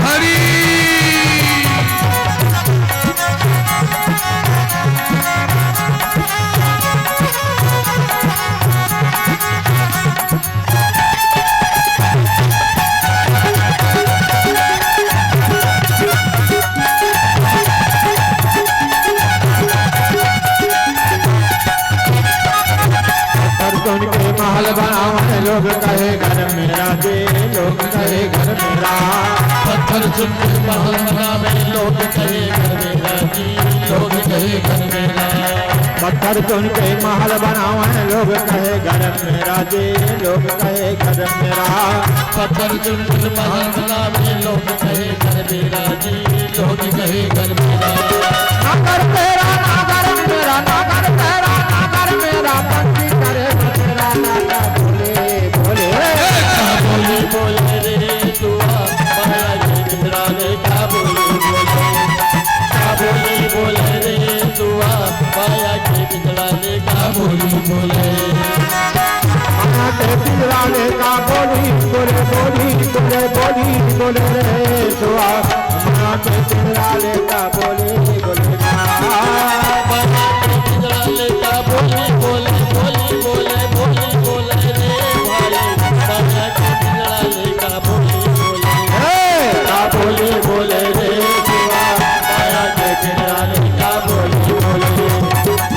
हरी। लोग कहे घर मेरा। पत्थर चुन के महल बनावे, लोग कहे घर मेरा जी, लोग कहे घर मेरा। पत्थर चुन के महल बनावे, लोग कहे घर मेरा जी, लोग कहे घर मेरा। नागर तेरा नागर मेरा, नागर तेरा नागर मेरा, पंछी करे बसेरा, नागर बोले बोले। ए, का बोली बोले रे सुआ, पाया के पिंजरा ले का बोली बोले। का बोली बोले रे सुआ, पाया के पिंजरा ले का बोली बोले। पाया के पिंजरा ले का बोली बोले, बोली बोले, बोली बोले रे सुआ। पाया के पिंजरा ले का बोली बोले। पाया के पिंजरा ले का बोली बोले, बोली बोले, बोली बोले रे भाई। पाया के पिंजरा ले का बोली बोले। ए, का बोली बोले रे सुआ, पाया के पिंजरा ले का बोली बोले।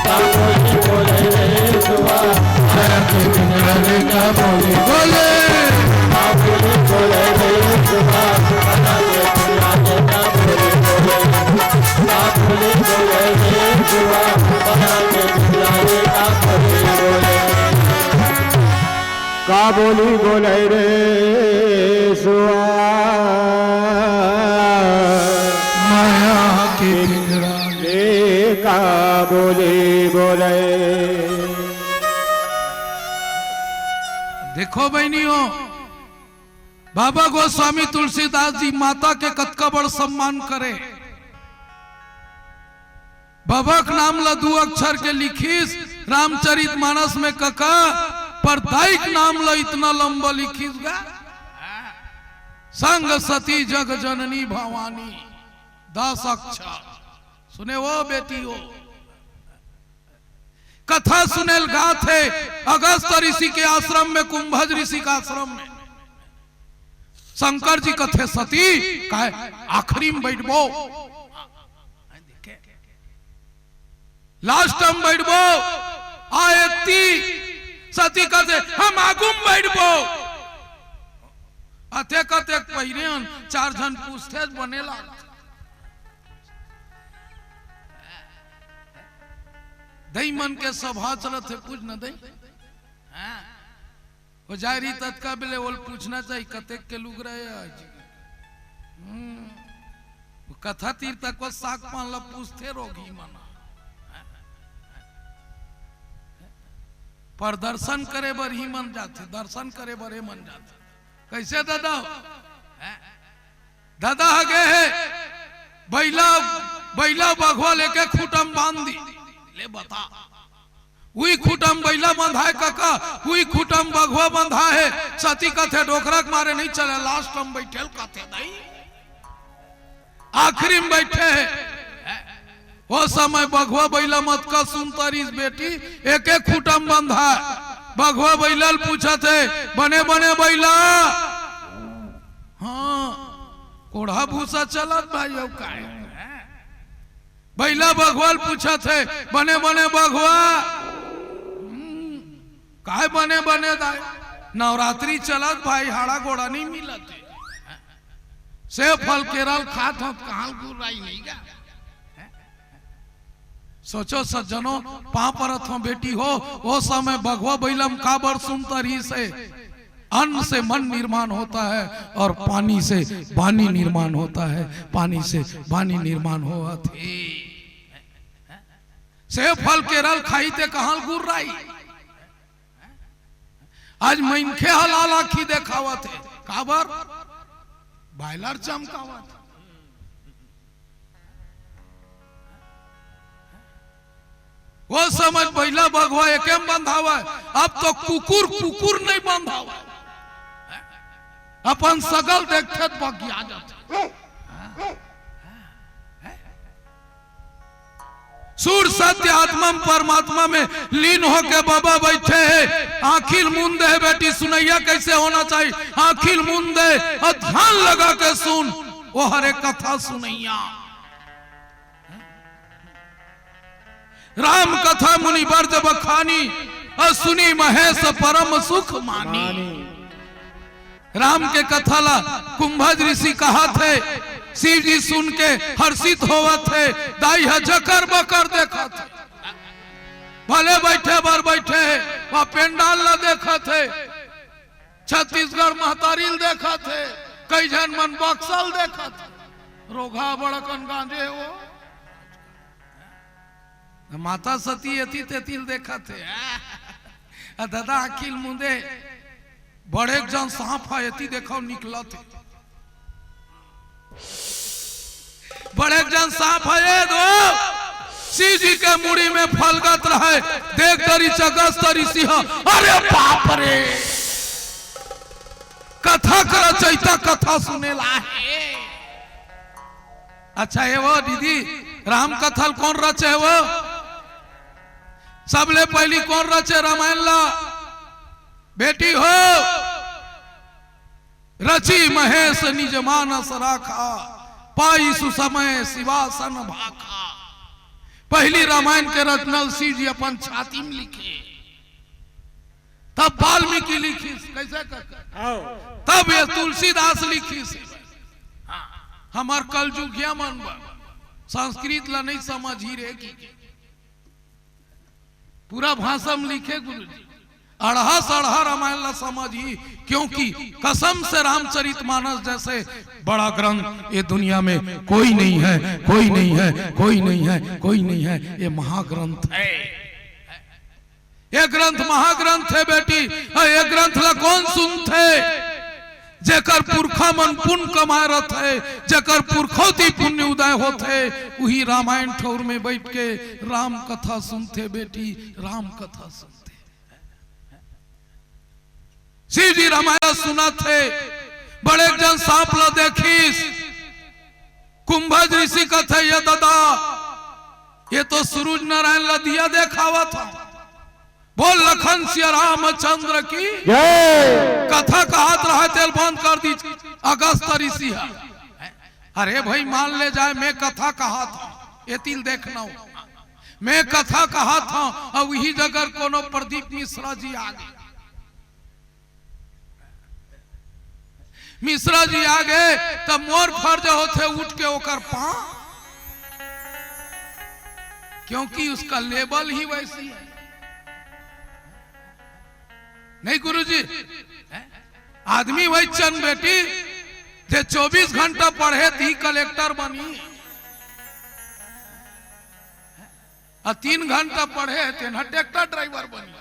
का बोली बोले रे सुआ, पाया के पिंजरा ले का बोली बोले। का बोली बोले रे सुआ, पाया के पिंजरा ले का बोली बोले। का बोली बोले रे सुआ, पाया के पिंजरा ले का बोली बोले। का बोली बोले रे सुआ, माया के पिंजरा ले का बोली बोले। देखो बहनियों, बाबा गोस्वामी तुलसीदास जी माता के कतका बड़ सम्मान करे। बाबा के नाम ला दू अक्षर के लिखिस रामचरित मानस में कका, पर दाई के नाम ला इतना लंबा लिखिस गा। संग सती जग जननी भवानी, दस अक्षर। सुने वो बेटी हो, कथा सुनेल गात हे अगस्त ऋषि के आश्रम में, कुंभज ऋषि के आश्रम में। शंकर जी कथे, "सती, काय आखिरी में बैठबो, लास्ट में बैठबो।" आ एती सती कथे, "हम आगू में बैठबो।" अतेक अतेक पहिरे हन, चार झन पूछथे बने लागथे। दई मन के सभा चलत हे, पूछ न दई। हाँ। वो जाय रही ततका बेले ओल पूछना चाहिए, कतेक के लुगरा हे आज। हम्म। वो कथा तीर तक वो साग पान ला पूछथे रोगी मना। प्रदर्शन करे बर ही मन जाथे, दर्शन करे बर ए मन जाथे। कैसे दादा हो? हैं? दादा ह गे हे, बइला, बइला बघवा लेके खूटा म बांध दी। ले बता, उही खूटा म बइला बंधाय कका, उही खूटा म बघवा बंधाय हे। सती कथे, "डोकरा के मारे नहीं चले, लास्ट म बइठे ल," कथे दई, आखिरी म बइठे हे। ओ समय बघवा बइला म अतका सुनता रिहिस बेटी, एके खूटा म बंधाय। बघवा बइला ल पूछत हे, "बने बने बइला?" हाँ, कोढ़ा भूसा चलत भाई, अउ काय? बइला बघवा ल पूछत हे, "बने बने बघवा?" हम्म, काय बने बने दाई? नवरात्रि चलत भाई, हाड़ा गोड़ा नहीं मिलत हे। सेव फल केरा ल खात हंव, कहाँ ल गुर्राई नहीं गा? सोचो सज्जनों, पाँव परत हंव बेटी हो, ओ समय बघवा बइला म काबर सुनता रिहिस हे, अन्न से मन निर्माण होता है और पानी से वाणी निर्माण होता है, पानी से वाणी निर्माण होत हे। सेव फल केरा ल खाही ते कहाँ ल गुर्राई? आज मनखे ह लाल आँखी देखावत हे, काबर? बॉयलर चमकावत हे। ओ समय बइला बघवा एके म बंधावय, अब तो कुकुर कुकुर नहीं बंधावय, अपन सकल देखथे त बगिया जाथे। सुर सत्य आत्मा म परमात्मा में लीन होके बाबा बइठे हे। आँखी ल मूंद दे हे बेटी, सुनइया कैसे होना चाहिए? आँखी ल मूंद दे अउ ध्यान लगा के सुन, ओ हरे कथा सुनइया। राम कथा मुनि बर जब बखानी, अउ सुनि महेश परम सुख मानी। राम के कथा ला कुंभज ऋषि कहत हे, शिव जी सुन के हर्षित होवत हे, दाई ह जकर बकर देखत हे, भले बैठे बर बैठे हे, वह पेंडाल ला देखत हे, छत्तीसगढ़ महतारी ल देखत हे, कई झन मन बक्सा ल देखत हे, रोगहा बड़कन गांजे हे वो। माता सती एती तेती ल देखत हे। आ दादा आँखी ल मूंदे, बड़े जन सांप ह एती देखव निकलत हे। बड़े जन सांप ह ए दो शिव जी के मुड़ी में फलगत रहे। देख डरिस अगस्त ऋषि ह, अरे बाप रे, कथा के रचयिता कथा सुने ला हे। अच्छा हे वो दीदी, राम कथा ल कोन रचे हे वो? सबले पहिली कोन रचे रामायण ला? बेटी हो, रचि महेश निज मानस राखा, पाई सुसमय सिवासन भाखा। पहिली रामायण के रचना ल शिव जी अपन छाती में लिखे, तब वाल्मीकि लिखिस, कइसे करके? आओ। तब ये तुलसीदास लिखिस। हाँ, हमर कलजुगिया मन बर संस्कृत ला नइ समझही रे कि पूरा भाषा में लिखे गुरुजी। अड़हा सड़हा रामायण ला समझही, क्योंकि कसम से रामचरित मानस जैसे बड़ा ग्रंथ ये दुनिया में कोई नहीं है, कोई नहीं है, कोई नहीं है, कोई नहीं है। ये महाग्रंथ है, ये ग्रंथ महाग्रंथ है बेटी। अ, ये ग्रंथ ला कोन सुनथे? जेकर पुरखा मन पुण्य कमाए रथे, जेकर पुरखौती पुण्य उदय होथे, उही रामायण ठौर में बैठ के राम कथा सुनथे बेटी, राम कथा सुनथे। शिव जी रामायण सुनत हे, बड़े जन सांप ला देखिस। कुंभज ऋषि कथे, ये दादा, ये तो सूरज नारायण ला दिया देखावत हे। बोल लखन सिया रामचंद्र की। जय। कथा कहत रहे तेल बंद कर दीस अगस्त ऋषि ह। अरे भाई, मान ले जाए, मैं कथा कहत हंव, एती ल देखना हो। मैं कथा कहत हंव, अउ इही जगह कोनो प्रदीप मिश्रा जी आ गे। मिश्रा जी आ गे, त मोर फर्ज होथे उठ के ओकर पांव, क्योंकि उसका लेवल ही वैसी है। नहीं गुरुजी, आदमी वही चंद बेटी, जे चौबीस घंटा पढ़े, ती कलेक्टर बनी, अउ तीन घंटा पढ़े, तेन ह ट्रैक्टर ड्राइवर बनी।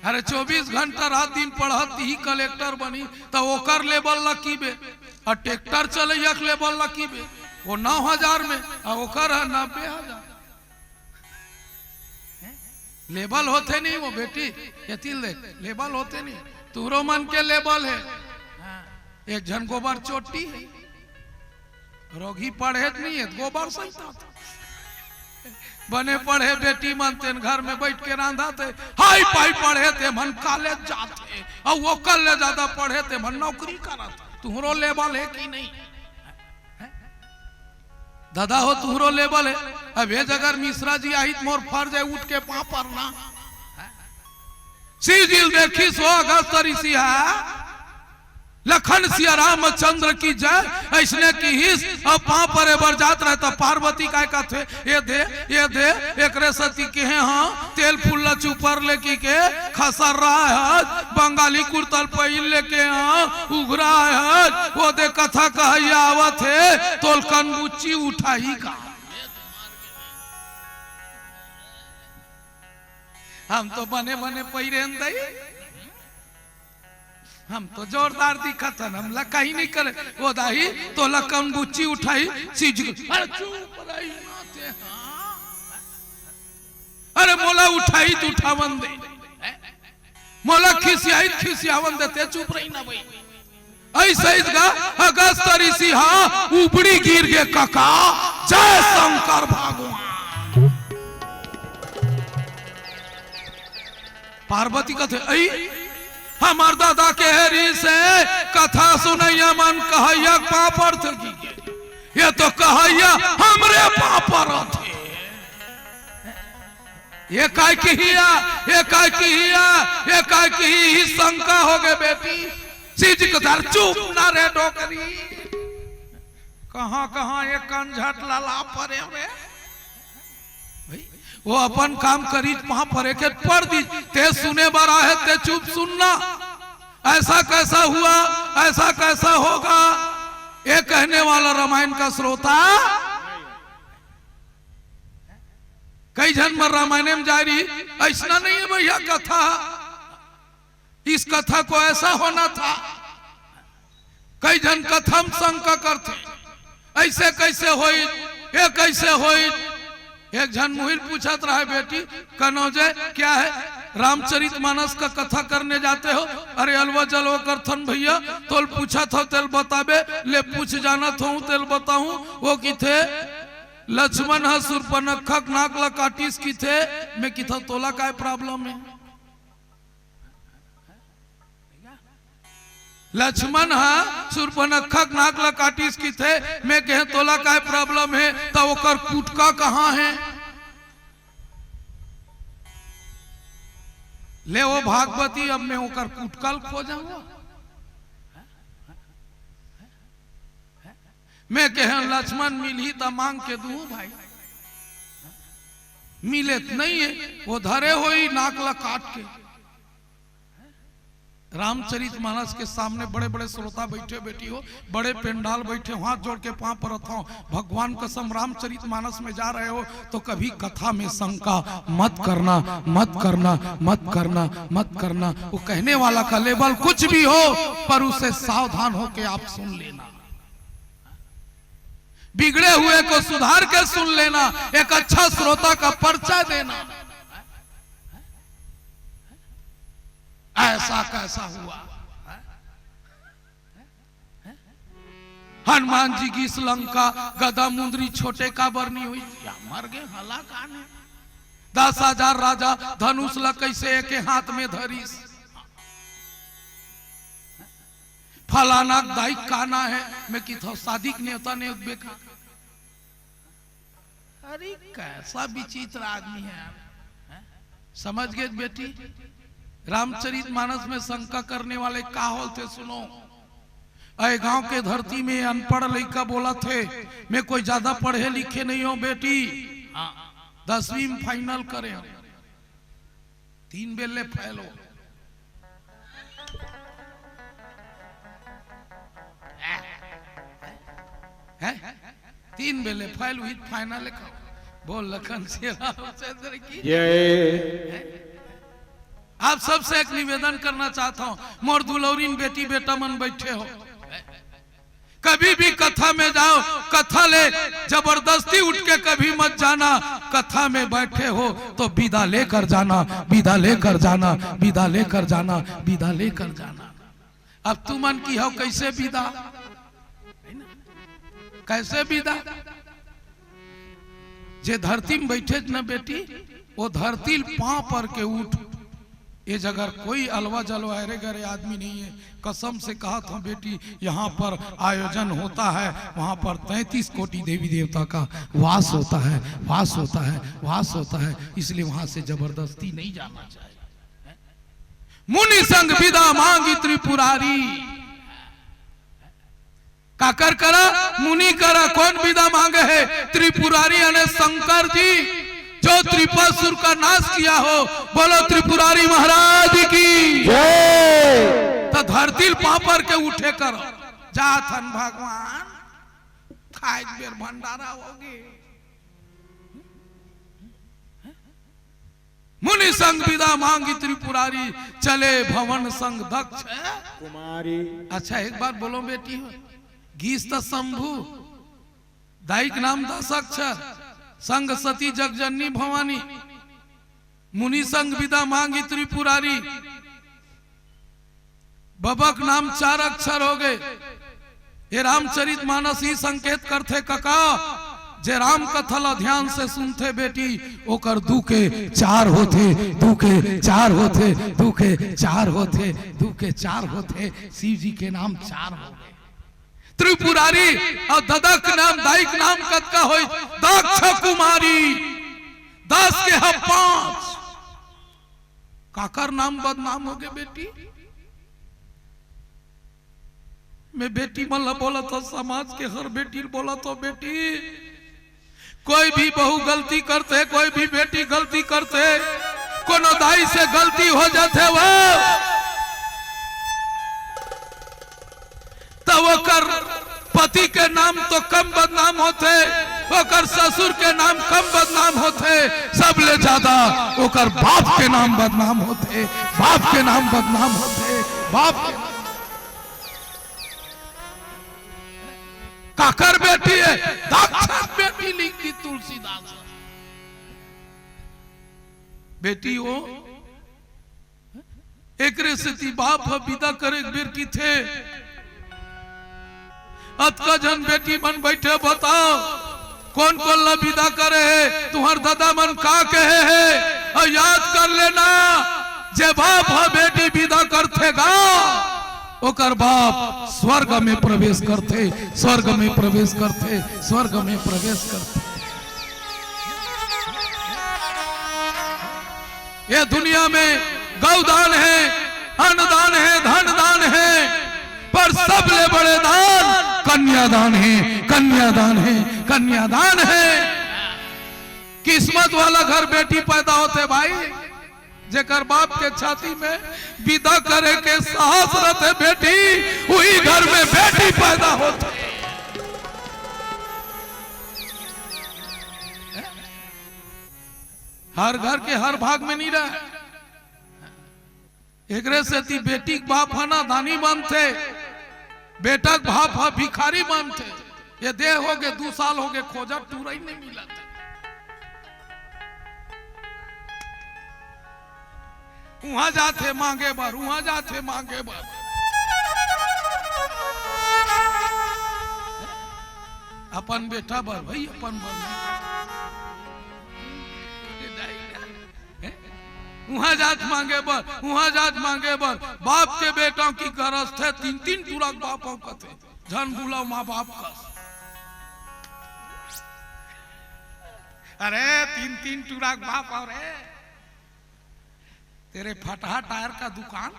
अरे, चौबीस घंटा रात दिन पढ़त ही कलेक्टर बनी, त ओकर लेवल ला कीबे, अउ ट्रैक्टर चलैया के लेवल ला कीबे, वो नौ हजार में, अउ ओकर ह नब्बे हजार। लेवल होथे नहीं वो बेटी, एती ले, लेवल होथे नहीं, तुहरो मन के लेवल हे। एक झन गोबर चोट्टी हे, रोगही पढ़े त नहीं हे, गोबर सहिता। बने पढ़े बेटी मन तेन घर में बैठ के रांधत हे, हाई पाई पढ़े ते मन कॉलेज जात हे, अउ ओकर ले ज्यादा पढ़े ते मन नौकरी करत हे। तुहरो लेवल हे कि नहीं? दादा हो, तुहरो लेवल हे। अब ये जगह मिश्रा जी आही त मोर फर्ज हे उठ के पांव परना। शिव जी ल देखिस वो अगस्त ऋषि ह, लखन सिया रामचंद्र की जय, अइसने किहिस। अब पांव परे बर जात रहे त पार्वती काय कथे, ये दे, ये दे, एकरे सती केहे हां, तेल फूल ला चुपर ले कि के खसर रहा है, बंगाली कुर्ता ल पहिर ले के हां, उघरा है, वो दे कथा कहैया आवत हे, तोल कनबुच्ची उठाही का। हम तो बने बने पहिरे हन दई, हम तो जोरदार दिखत हन, हमला कहीं नहीं करे। वो दाई, तोला कनबुच्ची उठाही, सिज-, अरे चुप रही माते, हाँ। अरे मोला उठाही त उठावन दे, मोला खिसियाही त खिसियावन दे, ते चुप रही ना भाई। अइसे अगस्त ऋषि हा उबड़ी गिर गे कका, जय शंकर भगवान। पार्वती कथे, "अई, हमर दादा के रिहिसे कथा सुनैया मन कहैया पापड़ थे की, ये तो कहैया हमरे पापड़ थे।" ये काय किहिया, ये काय किहिया, ये काय किही, ही शंका हो गए बेटी। शिव जी के धर चुप ना रे डोकरी। कहाँ कहाँ ये कंझट लला परे रे। भाई, वो अपन काम करी, वहां परे के पड़ दी। ते सुने बर आहे, ते चुप सुनना। ऐसा कैसा हुआ, ऐसा कैसा होगा, ये कहने वाला रामायण का श्रोता। कई झन मन रामायण में जा रही, ऐसा नहीं है भैया कथा, इस कथा को ऐसा होना था। कई झन कथा में शंका करथे, ऐसे कैसे होई, ये कैसे होई। एक झन मुहिल पूछत रहा, बेटी कनौजे क्या है, रामचरित मानस का कथा करने जाते हो? अरे अलवा जलवा करथन भैया, तोल पूछत हो तेल बताबे, ले पूछ जानत हो तेल बताऊं। वो किथे लक्ष्मण ह सुर्पनखा के नाक ला काटिस किथे, मैं किथा तोला काय प्रॉब्लम है? लक्ष्मण ह सुर्पनखा के नाक ला काटिस किथे, मैं कहे तोला काय प्रॉब्लम है, त ओकर कुटका कहाँ है? ले वो भागवती, अब मैं ओकर कुटका ल खोजाऊंगा। मैं कहे लक्ष्मण मिलही त मांग के दूं भाई, मिले त नहीं है, वो धरे होई नाक ला काट के। रामचरित मानस के सामने बड़े बड़े श्रोता बैठे, बेटी हो, बड़े पंडाल बैठे, हाथ जोड़ के पांव परत हूं, भगवान कसम रामचरित मानस में जा रहे हो तो कभी कथा में शंका मत करना, मत करना, मत करना, मत करना। वो कहने वाला का लेवल कुछ भी हो, पर उसे सावधान होके आप सुन लेना। बिगड़े हुए को सुधार के सुन लेना, एक अच्छा श्रोता का परिचय देना। ऐसा कैसा हुआ? हनुमान जी गिस लंका, गदा मुंदरी छोटे काबर नहीं हुई? या मर गए, हला काने। दस हजार राजा धनुष ला कैसे एके हाथ में धरिस? फलाना दाई का ना है, मैं किथो शादी के नेवता ने बेका। अरे कैसा विचित्र आदमी है यार, हैं? समझ गए बेटी, रामचरित मानस में शंका करने वाले का होते सुनो। अय गांव के धरती में अनपढ़ लइका बोलत हे, मैं कोई ज्यादा पढ़े लिखे नहीं हूं बेटी, हाँ, दसवीं में फाइनल करे हूं, तीन बेर ले फेल हो। हैं? तीन बेर ले फेल हुई, फाइनल लिखो। बोल लखन सिया रामचंद्र की जय। आप सबसे एक निवेदन करना चाहता हूं, मोर दुलौरीन बेटी बेटा मन बैठे हो, कभी भी कथा में जाओ, कथा ले जबरदस्ती उठ के कभी मत जाना। कथा में बैठे हो तो विदा लेकर जाना, विदा लेकर जाना, विदा लेकर जाना, विदा लेकर जाना। अब तुमन की हो कैसे विदा, कैसे विदा? जे धरती में बैठे न बेटी, वो धरती ल पांव पर के उठ। ये जगह कोई अलवा जलवा अरे गरे आदमी नहीं है। कसम से कहा था बेटी, यहाँ पर आयोजन होता है, वहाँ पर तैंतीस कोटि देवी देवता का वास होता है, वास होता है, वास होता है, इसलिए वहाँ से जबरदस्ती नहीं जाना चाहिए। मुनि संग विदा मांगी त्रिपुरारी। काकर करा? मुनि करा। कौन विदा मांगे है? त्रिपुरारी यानी शंकर जी, जो त्रिपासुर का नाश किया हो। बोलो त्रिपुरारी महाराज की जय। तो धरती ल पांव पर के उठे करो, जाथन भगवान, खाए बेर भंडारा होगे। मुनि संग विदा मांगी त्रिपुरारी, चले भवन संग दक्ष कुमारी। अच्छा, एक बार बोलो बेटी हो, गीस त शंभु, दाई के नाम दस अक्षर, संग सती जगजननी भवानी। मुनि संग विदा मांगी त्रिपुरारी, बबक नाम चार अक्षर हो गए। ये रामचरित मानस ही संकेत करथे कका, जे राम कथा ला ध्यान से सुनथे बेटी, ओकर दू के चार होथे, दू के चार होथे, दू के चार होथे, दू के चार होथे। शिव जी के नाम चार हो गए। त्रिपुरारी और ददक नाम, दाइक नाम कतका होई? दक्ष कुमारी। दस के ह पांच। काकर नाम बदनाम होगे बेटी? मैं बेटी मन ला बोलत हंव, समाज के हर बेटी ल बोलत हंव, बेटी, कोई भी बहू गलती करथे, कोई भी बेटी गलती करथे, कोनो दाई से गलती हो जाथे वो, त ओकर पति के नाम तो कम बदनाम होथे, ओकर ससुर के नाम कम बदनाम होथे, सबले ज्यादा ओकर बाप के नाम बदनाम होथे, बाप के नाम बदनाम होथे, बाप के नाम। काकर बेटी हे? दक्ष बेटी लिख दिस तुलसीदास। बेटी हो, एकरे सेती बाप ह बिदा करे के बेर किथे, अतका झन बेटी मन बइठे, बताव, कोन कोन ला बिदा करे हे, तुंहर ददा मन का कहे हे, अउ याद कर लेना, जे बाप ह बेटी बिदा करथे गा, ओकर बाप स्वर्ग में प्रवेश करथे, स्वर्ग में प्रवेश करथे, स्वर्ग में प्रवेश करथे। ये दुनिया में गौदान हे, अन्नदान हे, धन दान हे, पर सबले बड़े दान कन्यादान हे, कन्यादान हे, कन्यादान हे। किस्मत वाला घर बेटी पैदा होथे भाई, जेकर बाप के छाती में बिदा करे के साहस रथे बेटी, उही घर में बेटी पैदा होथे। हर घर के हर भाग में नहीं रहे। एकरे सेती बेटी के बाप ह ना दानी बनथे, बेटा के बाप ह भिखारी बनथे। ये दे होगे, दू साल होगे, खोजत टूरा नहीं मिलत। उहां जाथे मांगे बर, उहां जाथे मांगे बर। अपन बेटा बर भाई, अपन बर नहीं। उहां जात मांगे बर, उहां जात मांगे बर। बाप के बेटा की गरज थे, तीन तीन टूरा के बाप हंव कथे, झन बुलाव माँ बाप कस। अरे तीन तीन टूरा के बाप हंव रे, तेरे फटहा टायर का दुकान,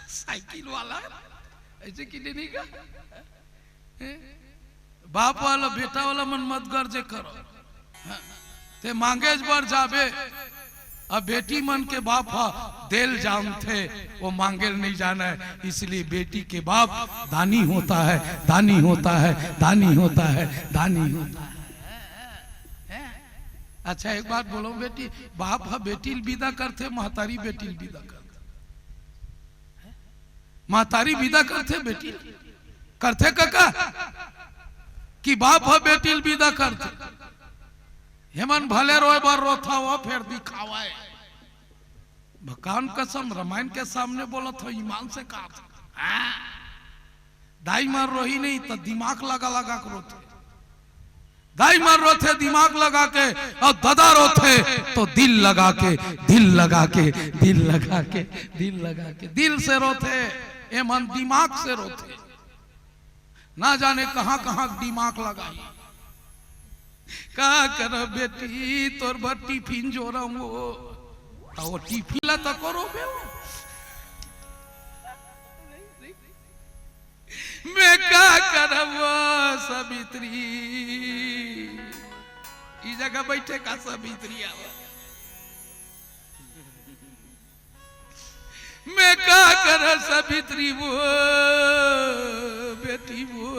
साइकिल वाला, ऐसे कि नहीं का? हैं? बाप वाला बेटा वाला मन मत गरजे करो। हाँ, ते मांगेच बर जाबे। अब बेटी मन के बाप ह देल जानथे, वो मांगेल नहीं जाने, इसलिए बेटी के बाप दानी होता है, दानी होता है, दानी होता है, दानी होता है। अच्छा, एक बात बोलो बेटी, बाप ह बेटी ल बिदा करथे, महतारी बेटी ल बिदा करथे? महतारी बिदा करथे बेटी ल? करथे कका? कि बाप ह बेटी ल बिदा करथे? हेमन भले रोए बर रोथा हो, फेर दिखावा हे। भगवान कसम, रामायण के सामने बोलत हो, ईमान से कहा था। हाँ। दाई मन रोही नहीं तो दिमाग लगा लगा के रोथे। दाई मन रोथे दिमाग लगा के, अउ ददा रोथे तो दिल लगा के, दिल लगा के, दिल लगा के, दिल लगा के, दिल से रोथे। ए मन दिमाग से रोथे। ना जाने कहाँ कहाँ दिमाग लगाही। का करब बेटी, तोर बर टिफिन जोरंव वो। त वो टिफिन ला त करो बे वो। मैं का करब वो सवित्री। ई जगह बैठे का सवित्री आवा। मैं का कर सवित्री वो, बेटी वो,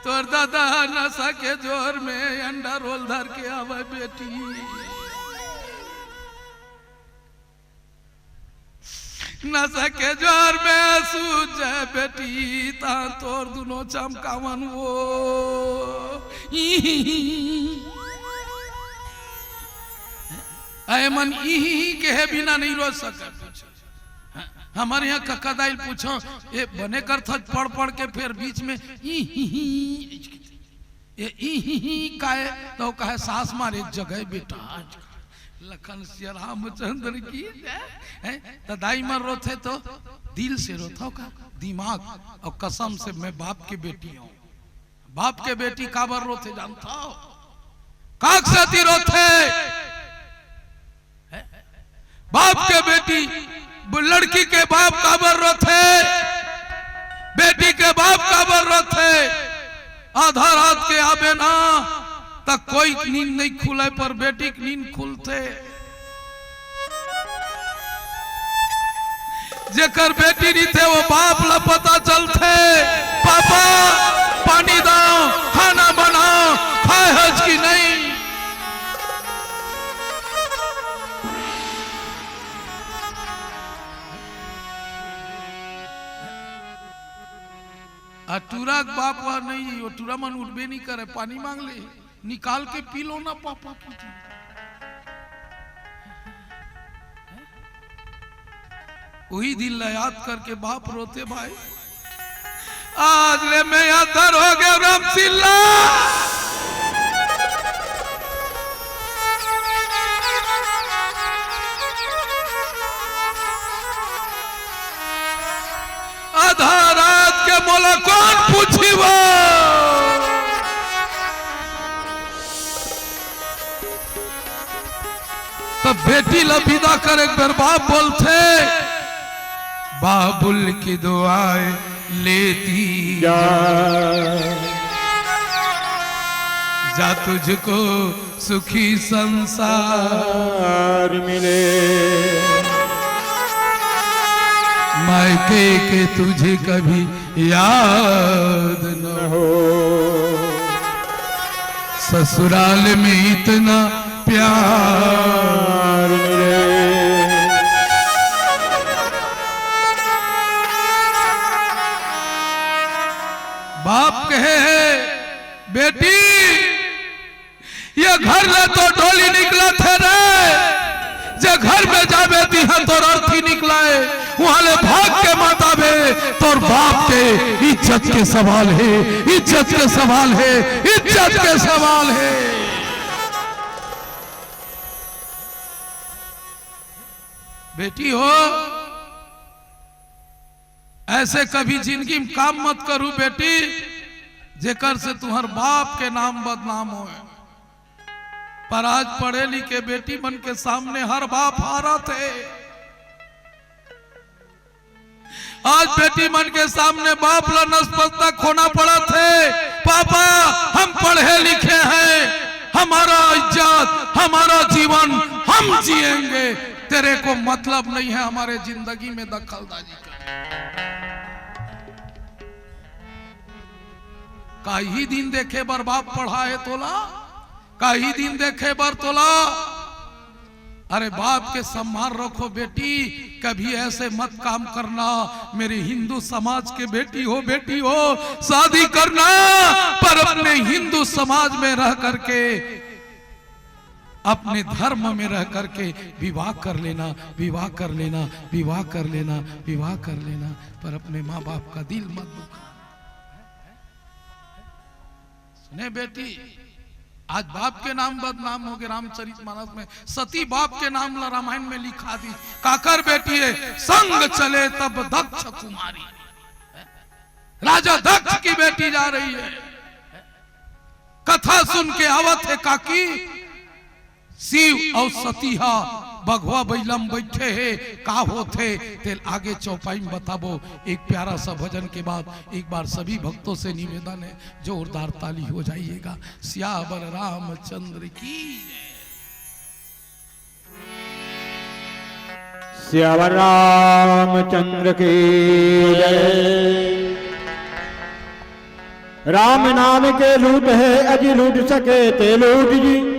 तोर दादा नशा के जोर में अंडा रोल धर के आवे बेटी। नशा के जोर में सूझ जाए बेटी, ता तोर दुनो चमकावन वो। अय मन इही कहे बिना नहीं रो सकत। हमर इहाँ कका दाई ल पूछो, ए बने करथस पढ़ पढ़ के, फेर बीच में इही, ए इही काय, त कहे सास मार एक जगह बेटा। लखन सिया रामचंद्र की जय। हैं? त दाई मन रोथे तो दिल से रोथव का? दिमाग। अउ कसम से मैं बाप के बेटी हंव। बाप के बेटी काबर रोथे जानथव? काक सेती रोथे? बाप के बेटी, लड़की के बाप काबर रोथे? बेटी के बाप काबर रोथे? आधा रात के आबे ना, त कोई नींद नहीं खुले, पर बेटी के नींद खुलथे। जेकर बेटी रहिथे, वो बाप ला पता चलथे, "पापा, पानी दाव, खाना बनाव, खाए हस कि नहीं?" आ टूरा के बाप वा नहीं, वो टूरा मन उठबे नहीं करे, पानी मांग ले, "निकाल के पी लो ना पापा," की थी। उही दिन ला याद करके बाप रोथे भाई। आज ले मैं अंधर हो गया राम सिल्ला। आधा रात के मोला कौन पूछी वो? तब बेटी ला विदा करे बर बाप बोलथे, "बाबुल की दुआएं लेती जा, जा तुझको सुखी संसार मिले, मायके के तुझे कभी याद न हो, ससुराल में इतना प्यार मिले।" बाप कहे हे, "बेटी, ये घर ले तो डोली निकलथे रे, जे घर में जाबे तिहां तोर अर्थी निकलाय, उहां ले भाग के मत आबे, तोर बाप के इज्जत के सवाल हे, इज्जत के सवाल हे, इज्जत के सवाल हे।" बेटी हो, ऐसे कभी जिंदगी में काम मत करू बेटी, जेकर से तुहर बाप के नाम बदनाम होय। पर आज पढ़े लिखे बेटी मन के सामने हर बाप हारत हे। आज बेटी मन के सामने बाप ला नतमस्तक होना पड़त हे, "पापा, हम पढ़े लिखे हैं, हमारा इज्जत, हमारा जीवन हम जिएंगे, तेरे को मतलब नहीं है हमारे जिंदगी में दखलंदाजी का।" काही दिन देखे बर बाप पढ़ाए तोला, काही दिन देखे बर तोला। अरे बाप के सम्मान रखो बेटी, कभी ऐसे मत काम करना। मेरी हिंदू समाज के बेटी हो, बेटी हो, शादी करना, पर अपने हिंदू समाज में रह करके, अपने धर्म में रह करके विवाह कर लेना, विवाह कर लेना, विवाह कर लेना, विवाह कर लेना, पर अपने माँ बाप का दिल मत दुखा। सुने बेटी, आज बाप के नाम बदनाम हो गए। रामचरित मानस में सती बाप के नाम ला रामायण में लिखा दी। काकर बेटी हे, संग चले तब दक्ष कुमारी। राजा दक्ष की बेटी जा रही है, कथा सुन के आवत हे काकी, शिव अउ सती हा बघवा बइला म बइठे हे, का होथे तेला आगे चौपाई म बताबो। एक प्यारा सा भजन के बाद एक बार सभी भक्तों से निवेदन है, जोरदार ताली हो जाइएगा। सियावर रामचंद्र की जय। सियावर रामचंद्र की जय। राम नाम के लूट है अजी लूट सके ते लूट जी,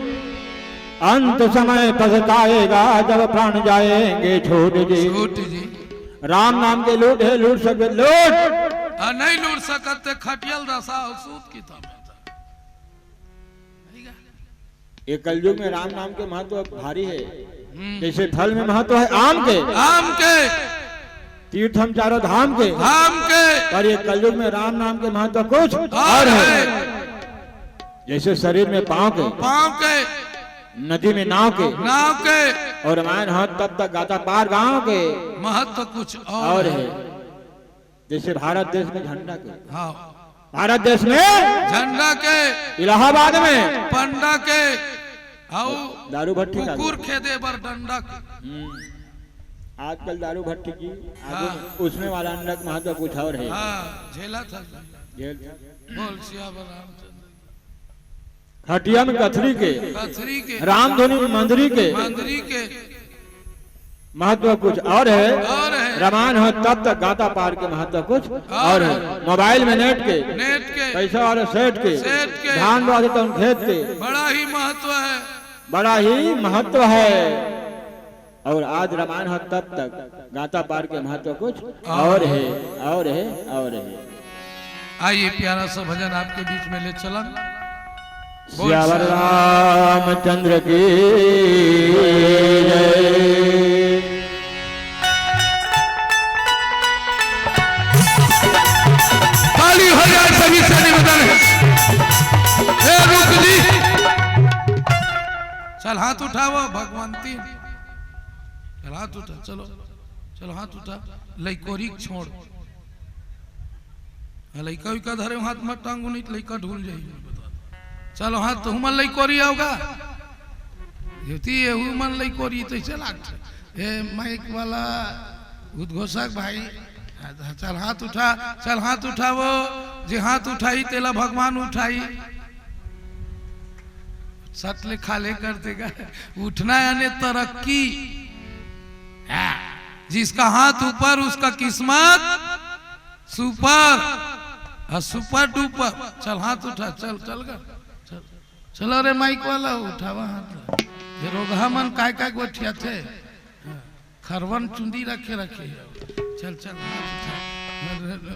अंत समय पछताएगा जब प्राण जाएंगे छूट जी। छूट जी। राम नाम के लूट है, लूट सके लूट। आ, नहीं लूट सकत ते खटियल दसा हो सूत की था। ये कलयुग में राम नाम के महत्व भारी है। हम्म। जैसे फल में महत्व है आम के, आम के। तीर्थम चारों धाम के, धाम के। पर ये कलयुग में राम नाम के महत्व कुछ और और है। है। जैसे शरीर में पाँव के, पाँव के। नदी में नाव के, नाव के। और रामायण हाथ तब तक गाता पार गाँव के। महत्व कुछ और और है। है। जैसे भारत देश में झंडा के, हाँ। भारत देश में झंडा के, इलाहाबाद में पंडा के, अउ दारू भट्टी का कुकुर खेदे बर डंडा के। हम्म। आजकल दारू भट्टी की आगू हाँ। में उसमें वाला अंडा का महत्व कुछ और है। हाँ, झेला था। झेल था। बोल सियावर रामचंद्र। खटिया में कथरी के, कथरी के, रामधुनी में मंदरी के, मंदरी के। महत्व कुछ और है। और है। रामायण हो तब तक गाता पार के महत्व कुछ और और है। है। मोबाइल में नेट के, नेट के, पैसा वाले सेठ के, सेठ के, धान बांधे तो खेत के, बड़ा ही महत्व है। बड़ा ही महत्व है। और आज रामायण हो तब तक गाता पार के महत्व कुछ और है, और है, और है। आइए, प्यारा सा भजन आपके बीच में ले चलन। बोल सियावर रामचंद्र की जय। ताली हो जाए सभी से निवेदन है। ए, रुक जी। चल, हाथ उठाओ, भगवंती। चल, हाथ उठा, चलो। चलो, हाथ उठा। लइकोरी छोड़। हाँ, लइका उइका धरे हाथ में टांगू नहीं तो लइका ढूल जाई। चलो, हाथ तो हमर लइकोरी आओगा। युती ये हुमन लइकोरी तो चला। ए, माइक वाला उद्घोषक भाई, चल हाथ उठा, चल हाथ उठाओ। जे हाथ उठाई, तेला भगवान उठाई। सट ले खा ले कर देगा। उठना यानी तरक्की। हाँ, जिसका हाथ ऊपर, उसका किस्मत सुपर। हाँ, सुपर डुपर। चल, हाथ उठा, चल, चल गा। चल, चलो रे, माइक वाला, उठावा हाथ ला। ये रोगहा मन काय काय गोठियाथे। हाँ। खरवन चुंदी रखे रखे। चल, चल, हाथ उठा।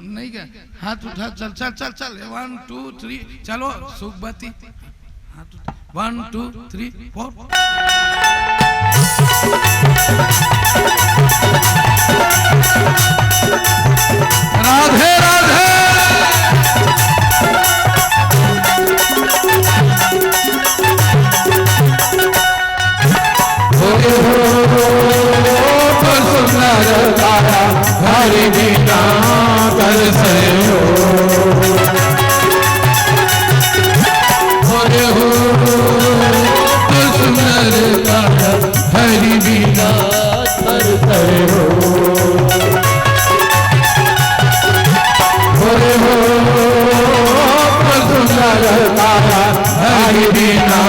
नहीं गया, हाथ उठा, चल, चल, चल, चल। One, two, three, चलो, सुखबती। हाथ उठा। One, two, three, four। राधे, राधे। हो, हो, हो, तो सुंदर तारा हरि बिना तरसै हो। हो, हो, तो सुंदर तारा हरि बिना तरसै हो। हो, हो, तो सुंदर तारा हरि बिना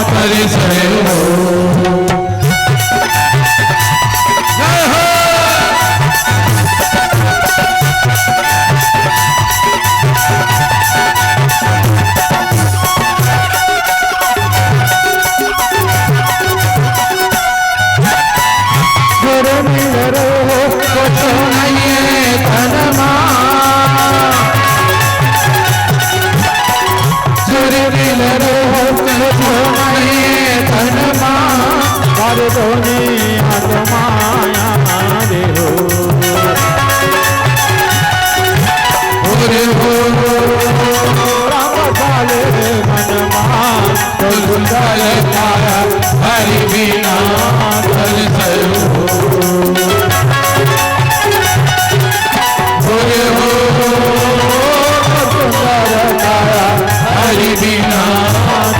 तरसै हो। जय हो। गुरु मिल रहो कुछ नहीं तन मा। गुरु मिल रहो कुछ नहीं तन मा। पर दोनी आत्माया दे हो। गुरु हो राम साले मन मा। तो सुंदर तारा हरि बिना तरसै हो। बोले हो सुंदर तारा हरि बिना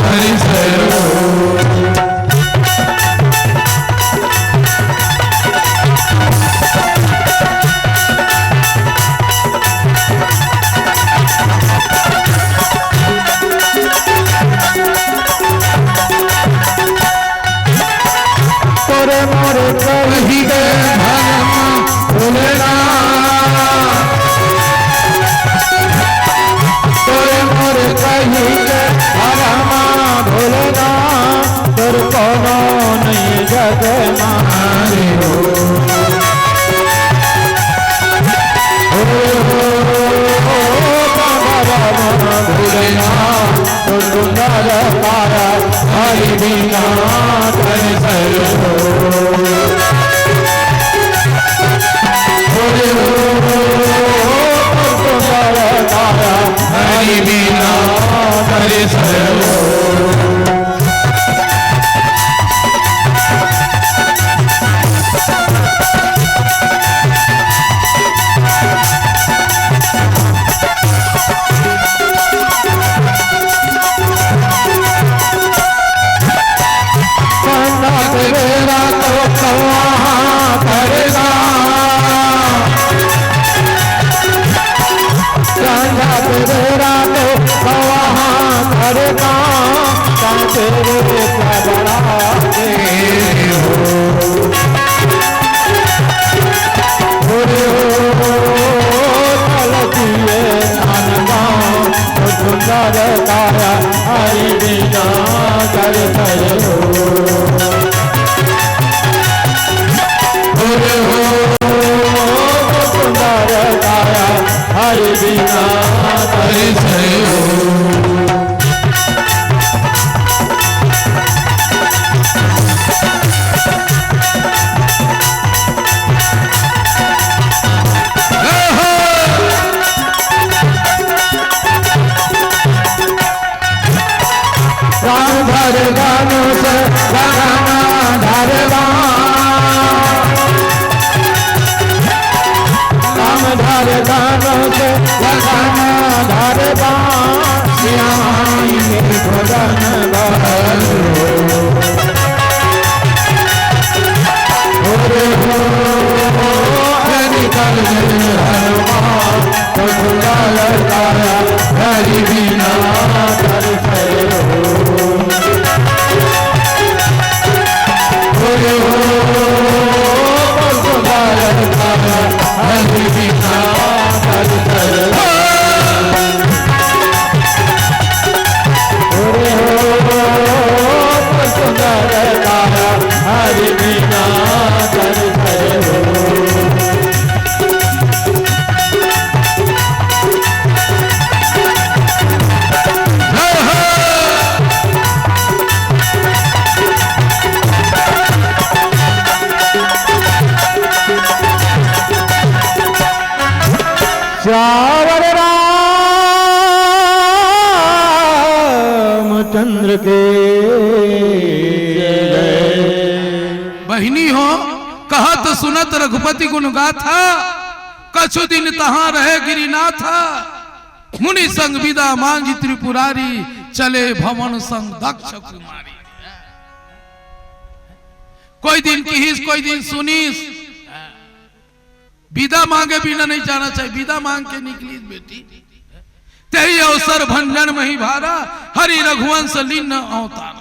तरसै हो। तोरे मोरे कही के भरमा भोलेनाथ। तोरे मोरे कही के भरमा भोलेनाथ। तोर कोनो नहीं जग मारे हो। ओ, ओ, ओ, बाबा राम भोलेनाथ, तो सुंदर तारा हरि बिना तरसै हो। ओ, ओ, ओ, तो सुंदर तारा हरि बिना तरसै हो। रांझा के बेरा तो सवाहा धरे का, का तेरे का बड़ा दे हो। अरे हो, तलतिए थान गाँव, तो सुंदर काया हरि बिना कर करे हो। अरे हो, तो सुंदर काया हरि बिना कर करे हो। राम धर धनुष लखन धर बाण। राम धर धनुष लखन धर बाण। सियाई में भोजन बल। अरे हो, निकल गए हनुमान, तो झूला लड़काया, हरि बिना कर करे हो। अरे हो, तो झूला लड़काया, हरि बिना कर करे हो। अरे हो, सुंदर काया हरि बिना कर करे हो। जय हो। सावर रामचंद्र के जय। बहिनी हो, कहत सुनत रघुपति गुण गाथा, कछु दिन तहाँ रहे गिरिनाथ। मुनि संग बिदा मांगि त्रिपुरारी, चले भवन संग दक्ष कुमारी। कोई दिन किहिस, कोई दिन सुनिस। बिदा मांगे बिना नहीं जाना चाहिए, बिदा मांग के निकली बेटी। तेहि अवसर भंजन मही भारा, हरि रघुवंश लीन अवतार।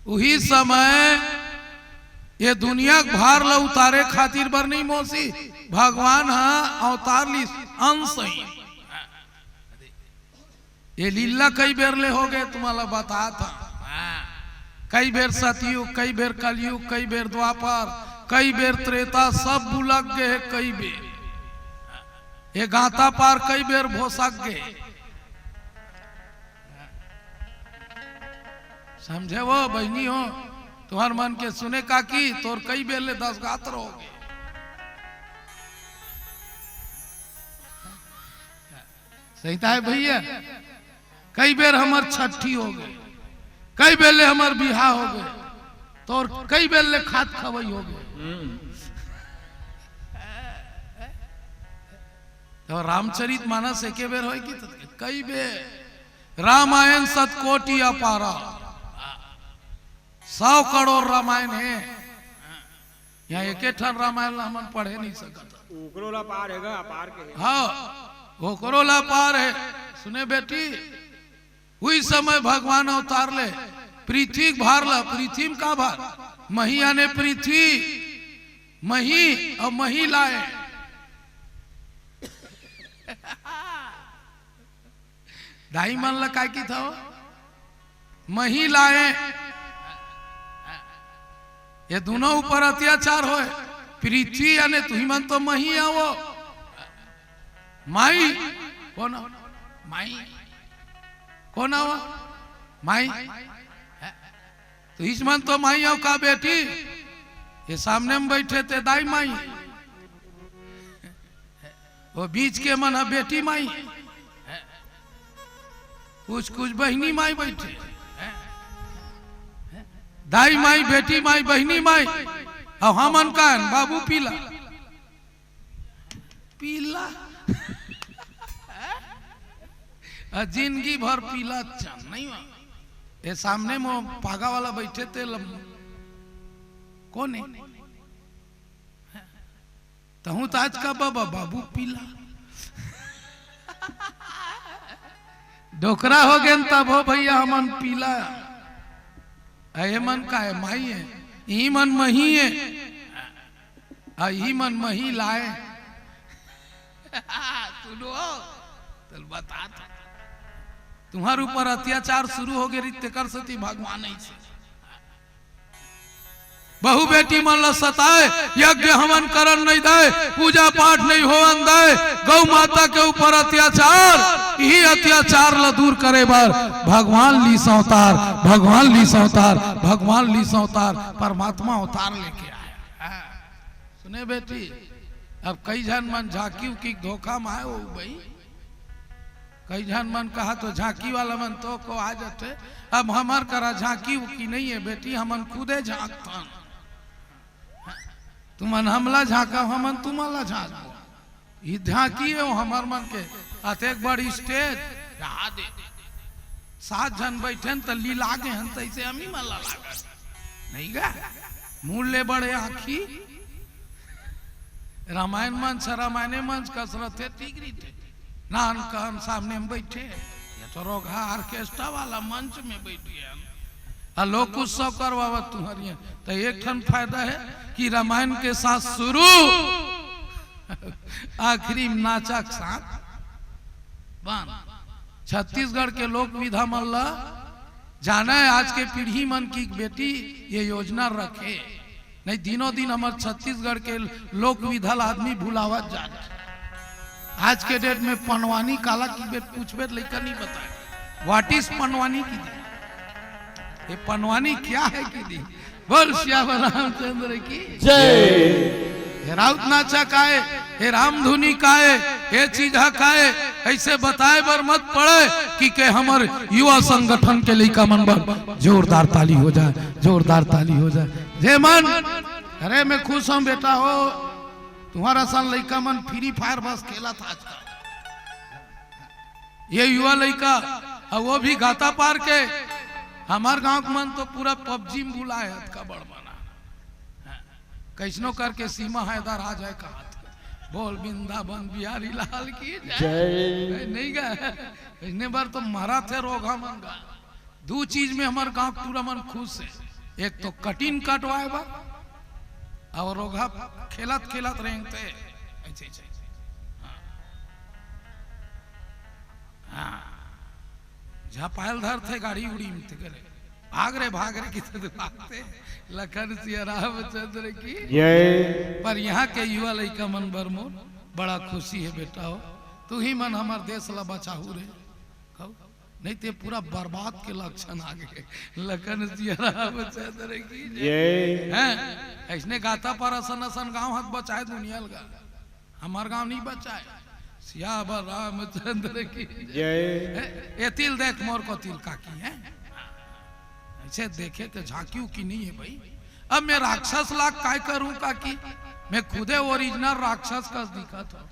उही समय ये दुनिया के भार ला उतारे खातिर बर नहीं मौसी, भगवान हा अवतार लीस अंश ही। ये लीला कई बेर ले हो गए, तुम्हाला बतात हंव। कई बेर सतयुग, कई बेर कलयुग, कई बेर द्वापर, कई बेर त्रेता, सब बुलक गए हे कई बेर। ये गांता पार कई बेर भोसक गए। समझे वो बहिनी हो, तुम्हार मन के सुने काकी, तोर कई बेर ले दस गात रहोगे। सही तो है भैया, कई बेर हमर छठी हो गए, कई बेर ले हमर बिहा हो गए, तोर कई बेर ले खात खवई हो गए। हम्म। तो रामचरित मानस एके बेर होय कि कई बेर? रामायण सत कोटि अपारा, सौ करोड़ रामायण हे। यहाँ एके ठन रामायण ला हमन पढ़े नहीं सकत। ओकरो ला पार हे गा, अपार के हे। हाँ, ओकरो ला पार हे। सुने बेटी, उही समय भगवान अवतार ले पृथ्वी के भार ला, पृथ्वी में का भार? मही याने पृथ्वी, मही अउ महिलाएं। दाई मन ला काय किथव? महिलाएं। ये दोनों ऊपर अत्याचार होय। पृथ्वी याने तुही मन तो मही आवो। माई, कोन? माई, कोन आवा? माई। तुहिच मन तो माई आव का बेटी? ये सामने में बैठे ते दाई माई। वो बीच के मन ह बेटी माई, कुछ कुछ बहिनी माई बैठे, दाई माई, बेटी माई, बहिनी माई, अउ हमन का हन बाबू पीला, पीला। आ जिंदगी भर पीला चन नहीं हुआ। ये सामने में पागा वाला बैठे ते लम-, कौन है? तहूँ तो आज का बाबा बाबू पीला। डोकरा हो गेन तब हो भैया, हमन पीला। अ, ये मन का है? माई है। ई मन मही है। अ, ई मन मही लाए। सुनो, तल बता, तुम्हार ऊपर अत्याचार शुरू हो गए, तेकर सेती भगवान ऐसे। बहू बेटी मन ल सताए, यज्ञ हवन करन नहीं दे, पूजा पाठ नहीं होवन दे, गौ माता के ऊपर अत्याचार, यही अत्याचार ल दूर करे बर भगवान लीस अवतार, भगवान लीस अवतार, भगवान लीस अवतार, परमात्मा अवतार लेके आए। हाँ। सुने बेटी, अब कई झन मन झांकी उकी धोखा में आए हो भाई। कई झन मन कहा तो झांकी वाला मन तो को आ जाते। अब हमर करा झांकी उकी नहीं है बेटी, हमन खुदे झांकथन। तुमन हमला झांका, हमन तुमला झांकबो। ई झांकी है हमर मन के, अतेक बड़ी स्टेज रहा दे। सात झन बैठे न त लीला गे हन, तैसे हम ही मन ला लागत। नहीं गा? मुड़ ले बड़े आँखी। रामायण मंच, रामायणे मंच कस रथे, ठीक रहिथे। नान कहन सामने में बैठे, ये तो रोगहा ऑर्केस्ट्रा वाला मंच में बैठ गया। आ लोक उत्सव करवावत तुहरिया, तो एक ठन फायदा है कि रामायण के साथ शुरू, आखिरी में नाचा के साथ बंद। छत्तीसगढ़ के लोक विधा मन ला जाना है आज के पीढ़ी मन की, बेटी ये योजना रखे, नहीं दिनों दिन हमर छत्तीसगढ़ के लोक विधा ला आदमी भुलावत जात। आज के डेट में पनवानी काला की बेट पूछबे त लइका नहीं बताए। What is पनवानी की दी? ये पनवानी क्या है की दी? बोल सियावर रामचंद्र की जय। हे राउत नाचा काय, हे रामधुनी काय, हे चीजा काय, ऐसे बताए बर मत पड़े कि के हमर युवा संगठन के लइका मन बर जोरदार ताली हो जाए, जोरदार ताली हो जाए। जे मन, अरे मैं खुश हूँ बेटा हो, तुम्हारा सन लइका मन Free Fire बस खेला था आजकल। ये युवा लइका, और वो भी गाता पार के, हमार गांव के मन तो पूरा पबजी में बुलाए, अतका बड़ मना। कैसनो करके सीमा हैदर आ जाए कहा था। बोल वृंदावन बिहारी लाल की जय। जय। नहीं गा, इसने बार तो मरा थे रोगा मन गा। दू चीज में हमार गांव टूरा मन खुश है, एक तो कटिन कटवाए बा और रोगा खेलत खेलत रेंगते। ऐसे, ऐसे। हाँ। हाँ। झपायल धरथे गाड़ी उड़ी में ते करे, "भाग रे, भाग रे," किथे तो भागते। लखन सिया रामचंद्र की। जय। पर यहाँ के युवा लइका मन बर मोर बड़ा खुशी है बेटा हो, तू ही मन हमार देश ला बचाहू रे। कहू, नहीं ते पूरा बर्बाद के लक्षण आ गए। लखन सिया रामचंद्र की जय। जय। हैं? ऐसने गाता पर असन असन गाँव हाथ बचाए दुनिया लगा। हमार गांव नहीं बचाए। सियावर रामचंद्र की जय। ए, ए तिल देख मोर को तिल काकी है। ऐसे देखे के झांकी उकी नहीं है भाई। अब मैं राक्षस लाग काय करूं काकी? मैं खुदे ओरिजिनल राक्षस कस दिखत हो।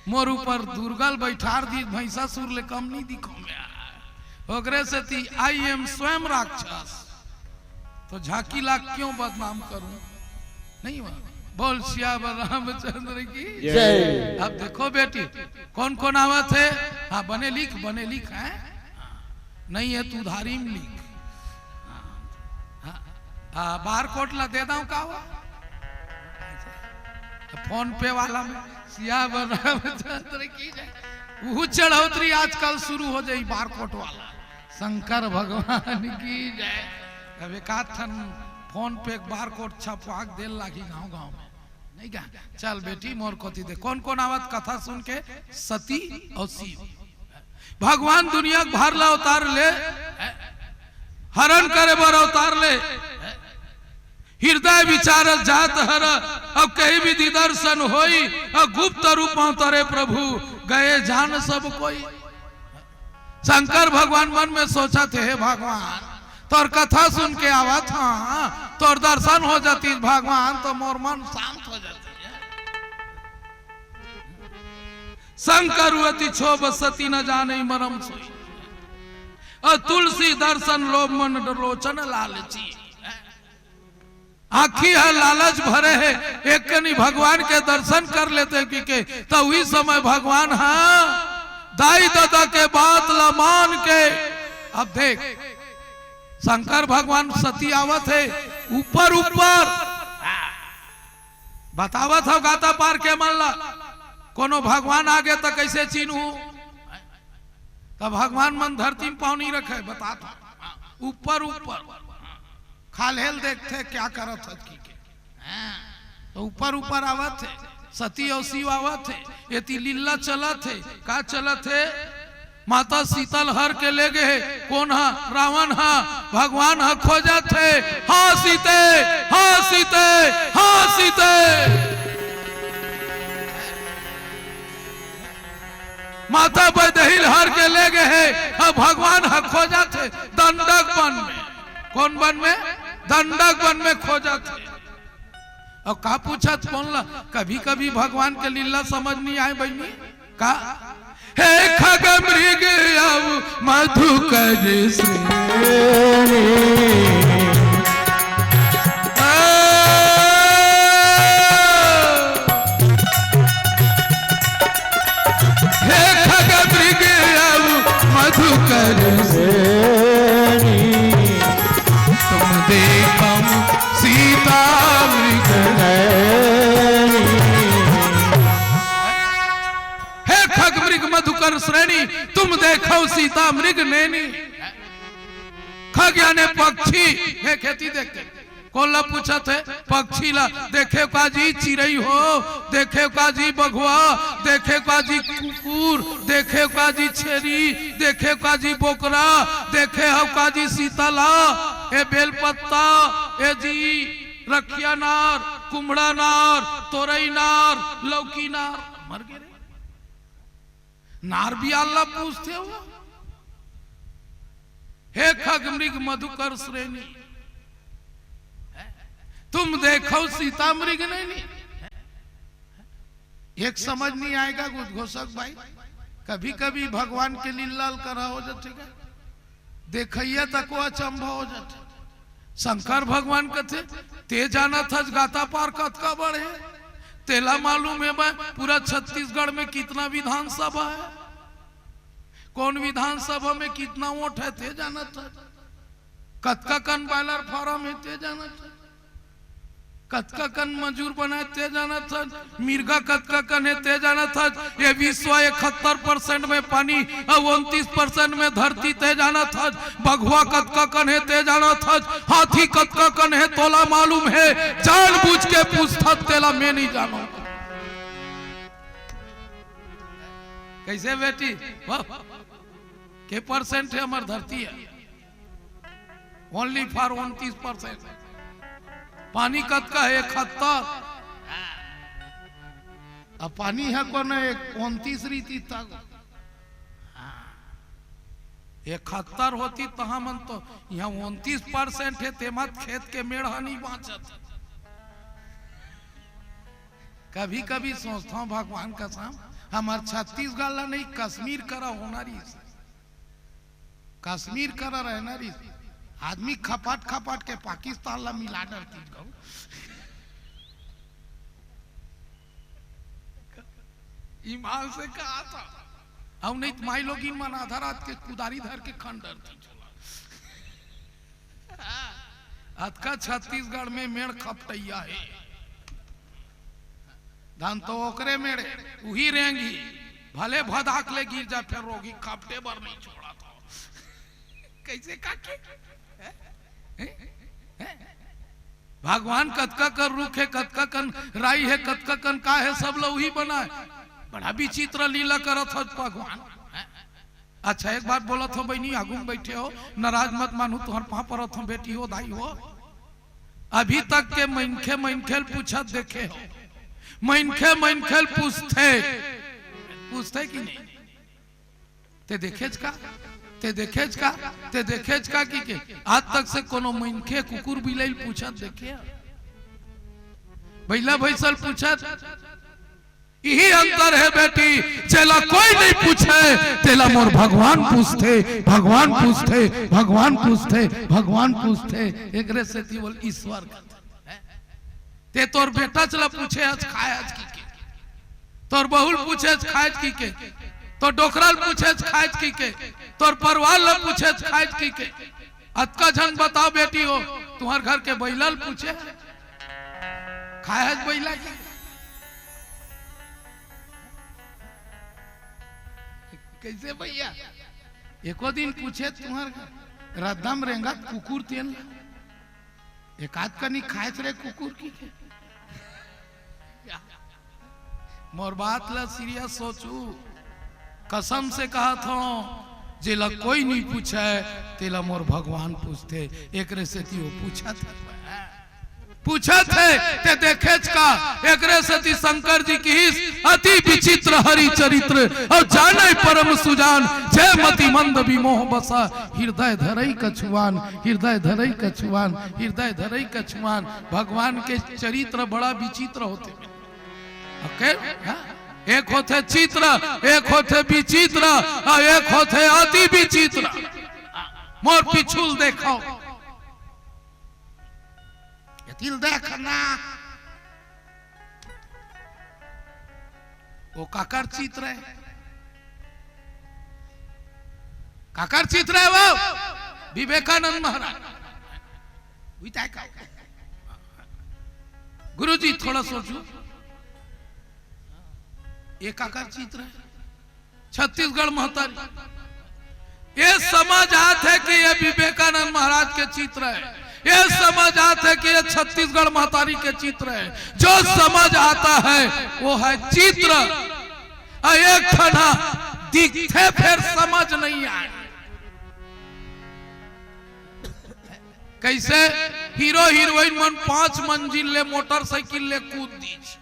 मोर ऊपर दुर्गल बैठार दी, भैंसासुर ले कम नहीं दिखो मैं। ओकरे सेती I am स्वयं राक्षस। तो झांकी ला क्यों बदनाम करूं? नहीं हुआ। बोल सियावर रामचंद्र की जय। अब देखो बेटी, कौन कौन आवत है? हाँ, बने लिख, बने लिख है। नहीं है तू उधारी में लिख। हाँ, हाँ, बार कोड ला दे दऊं का हुआ? फोन पे वाला में सियावर रामचंद्र की जय। वो चढ़ौतरी आजकल शुरू हो जाई बार कोड वाला। शंकर भगवान की जय। अब एक आध ठन फोन पे एक बार कोड छपवा के देल लागी गांव गांव में। नहीं क्या? चल बेटी मोर कोती दे। कौन कौन आवत कथा सुन के? सती और शिव। भगवान दुनिया के भार ला अवतार ले, हरण करे बर अवतार ले, हृदय विचारत जात हर, अब कहीं विधि दर्शन होई, अब गुप्त रूप अवतरे प्रभु, गए जान सब कोई। शंकर भगवान मन में सोचत हे, "हे भगवान, तोर कथा सुन के आवत हंव, तोर दर्शन हो जातीस भगवान, तो मोर मन शांत हो जातीस।" शंकर अति क्षोभ सती न जाने मरम सोई, और तुलसी दर्शन लोभ मन लोचन लालची। आँखी ह लालच भरे हे, एक कनी भगवान के दर्शन कर लेते कि के, त उही समय भगवान ह दाई ददा के बात ला मान के। अब देख, शंकर भगवान सती आवत हे, ऊपर ऊपर बतावत हव गाता पार के मन ला, कोनो भगवान आगे त कइसे चिन्हू? त भगवान मन धरती म पाँव नइ रखे, बतात हव, ऊपर ऊपर खाल्हे ल देखथे, क्या करत हस कहिके। हाँ, त ऊपर ऊपर आवत हे, सती अउ शिव आवत हे, एती लीला चलत हे। का चलत हे? माता सीता ल हर के ले गे हे। कोन ह? रावण ह। भगवान ह खोजत हे, "हाँ सीते, हाँ सीते, हाँ सीते।" माता वैदेही ल हर के ले गे हे, अब भगवान ह खोजत हे दंडक वन में। कोन वन में? दंडक वन में खोजत हे। अउ का पूछत कोन ला? कभी कभी भगवान के लीला समझ नइ आय बहिनी। का? हे खग मृग अउ मधुकर श्रेणी। आ, हे खग मृग अउ मधुकर श्रेणी, तुम देखो सीता मृग नैनी। हे खग मृग मधुकर श्रेणी, तुम देखो सीता मृग नैनी। खग याने पक्षी, हे खेती देख के। कोन ला पूछत हे? पक्षी ला। देखे का जी चिरई हो, देखे का जी बघवा, देखे का जी कुकुर, देखे का जी छेरी, देखे का जी बोकरा, देखे हव का जी सीता ला, ए बेलपत्ता, ए जी रखिया नार, कुमड़ा नार, तोरई नार, लौकी नार, मर गे रे। नार बियाल ला पूछथे हो, हे खग मृग मधुकर श्रेणी, तुम देखो सीता मृग नैनी। एक समझ नइ आय का उद्घोषक भाई, कभी कभी भगवान के लीला ल करा हो जाथे का, देखइया तको अचंभा हो जाथे। शंकर भगवान कथे, "ते जानत हस गाता पार कतका बड़े? तेला मालूम हे मैं पूरा छत्तीसगढ़ में कितना विधानसभा हे? कोन विधानसभा में कितना वोट हे, ते जानत हस? कतका कन बॉयलर फार्म हे, ते जानत हस? कतका कन मजूर बनाए, ते जानत हस? मिर्गा कतका कन हे, ते जानत हस? ये विश्व इकहत्तर परसेंट में पानी अउ उनतीस परसेंट में धरती, ते जानत हस? बघवा कतका कन हे, ते जानत हस? हाथी कतका कन हे, तोला मालूम हे? जानबूझ के पूछथस, तेला मैं नइ जानों।" कइसे बेटी? वाह। के परसेंट हे हमर धरती ह? Only for उनतीस परसेंट। पानी कतका हे? इकहत्तर। अब पानी ह कोनो एक उनतीस रहितिस त, हाँ, इकहत्तर होतिस त हमन तो इहाँ उनतीस परसेंट हे, तेमा त खेत के मेड़ ह नइ बाँचत। कभी कभी सोचथंव, भगवान कसम, हमर छत्तीसगढ़ ला नहीं, कश्मीर करा होना रहिस, कश्मीर करा रहना रहिस, आदमी खपाट खपाट के पाकिस्तान ला मिला डरतिस गो। ईमान से कहा था, अउ नहीं त माईलोगिन मन आधा रात के कुदारी धर के खन डरतिस। अतका छत्तीसगढ़ में मेड़ खपटइया हे। धन तो ओकरे मेड़, उही रेंगही, भले भदाक ले गिर जा, फेर रोगही, खपटे बर नइ छोड़त हो। कइसे काके? हैं? हैं? हैं? भगवान कतका कन रुख हे, कतका कन राई हे, कतका कन का हे, सब ल उही बनाए। बड़ा विचित्र लीला करत हस भगवान। हैं? अच्छा, एक बात बोलत हंव बहिनी, आगू में बइठे हो, नाराज मत मानहू, तुंहर पाँव परत हंव, बेटी हो, दाई हो। अभी तक के मनखे, मनखे ल पूछत देखे हो, मनखे, मनखे ल पूछथे, पूछथे कि नहीं? ते देखेच का, ते देखेच का, ते देखेच का कहिके आज तक से कोनो मनखे कुकुर बिलई ल पूछत देखे हो? बइला भइसा ल पूछत इही अंतर हे बेटी, जेला कोई नहीं पूछे, तेला मोर भगवान पूछथे, भगवान पूछथे, भगवान पूछथे, भगवान पूछथे। एकरे सेती बोल ईश्वर कथे। ते तोर बेटा चला पूछे हस खाए हस कहिके, तोर बहू ल पूछे हस खाए हस कहिके, तोर डोकरा ल पूछेच खाएच कहिके, तोर परवार ल पूछेच खाएच कहिके। अतका झन बताव बेटी हो, तुम्हर घर के बइला ल पूछे खाएच बइला के? कइसे भइया? एको दिन पूछे तुम्हर घर रद्दा म रेंगत कुकुर तेन ल, एकाध कनी खाएच रे कुकुर कहिके? मोर बात ल serious सोचू, कसम से कहत हंव, जेला कोई नइ पूछय, तेला मोर भगवान पूछथे। एकरे सेती वो पूछत हे, पूछत हे, ते देखेच का? एकरे सेती शंकर जी किहिस, "अति विचित्र हरि चरित्र, अउ जानय परम सुजान, जय मति मंद विमोह बसा, हृदय धरई कछुआन, हृदय धरई कछुआन, हृदय धरई कछुआन।" भगवान के चरित्र बड़ा विचित्र होथे। OK? हाँ? एक होथे चित्र, एक होथे विचित्र, अउ एक होथे अति विचित्र। मोर पीछू ल देखव, एती ल देख ना, वो काकर चित्र हे? काकर चित्र हे वो? विवेकानंद महाराज। उही ताय का? गुरुजी, थोड़ा सोचू, ये काकर चित्र हे? छत्तीसगढ़ महतारी। ये समझ आत हे कि ये विवेकानंद महाराज के चित्र हे, ये समझ आत हे कि ये छत्तीसगढ़ महतारी के चित्र हे। जो समझ आता है वो है चित्र, अउ एक ठन ह दिखथे फेर समझ नइ आय। कइसे? हीरो हीरोइन मन पांच मंजिल ले मोटरसाइकिल ले कूद दिस।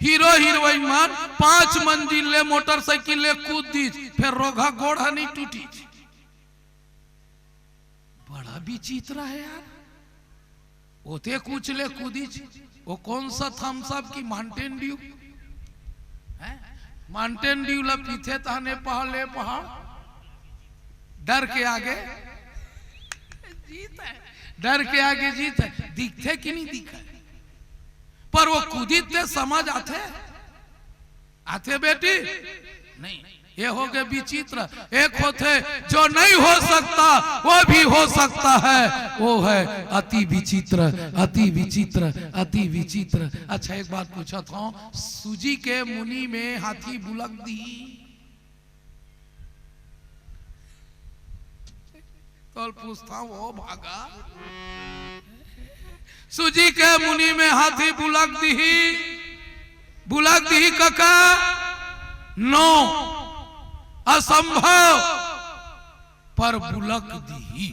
हीरो हीरोइन मन पांच मंजिल ले मोटरसाइकिल ले कूद दिस, फेर रोगहा गोड़ ह नइ टूटिस। बड़ा विचित्र हे यार। ओते कुछ ले कूदिस, वो कौन सा Thums Up कि Mountain Dew? हैं? Mountain Dew ला पीथे तहने पहाड़ ले पहाड़। डर के आगे जीत हे, डर के आगे जीत हे। दिखथे कि नइ दिखय? पर वो कूदिस ते समझ आथे, आथे बेटी? नइ। ये होगे विचित्र। एक होथे जो नहीं हो सकता, वो भी हो सकता है, वो है अति विचित्र, अति विचित्र, अति विचित्र। अच्छा, एक बात पूछत हंव, सूजी के मुनी में हाथी बुलक दिही? तोल पूछत हंव वो भागा। सूजी के मुनी में हाथी बुलक दिही, बुलक दिही कका? No, असंभव, पर बुलक दिही।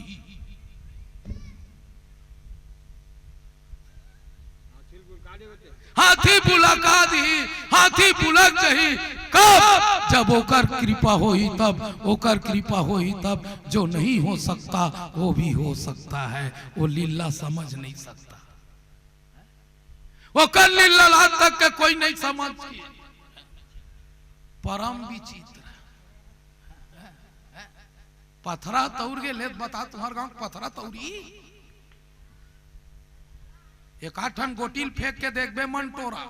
हाथी बुलका दिही, हाथी बुलक जही। कब? जब ओकर कृपा होही तब, ओकर कृपा होही तब। जो नहीं हो सकता वो भी हो सकता है, वो लीला समझ नहीं सकता। ओकर लीला आज तक के कोई नहीं समझ के। परम विचित्र। पथरा तौर गे ले त बता, तुम्हर गांव पथरा तौरी? एकाठन गोटी ल फेंक के देखबे मन टोरा।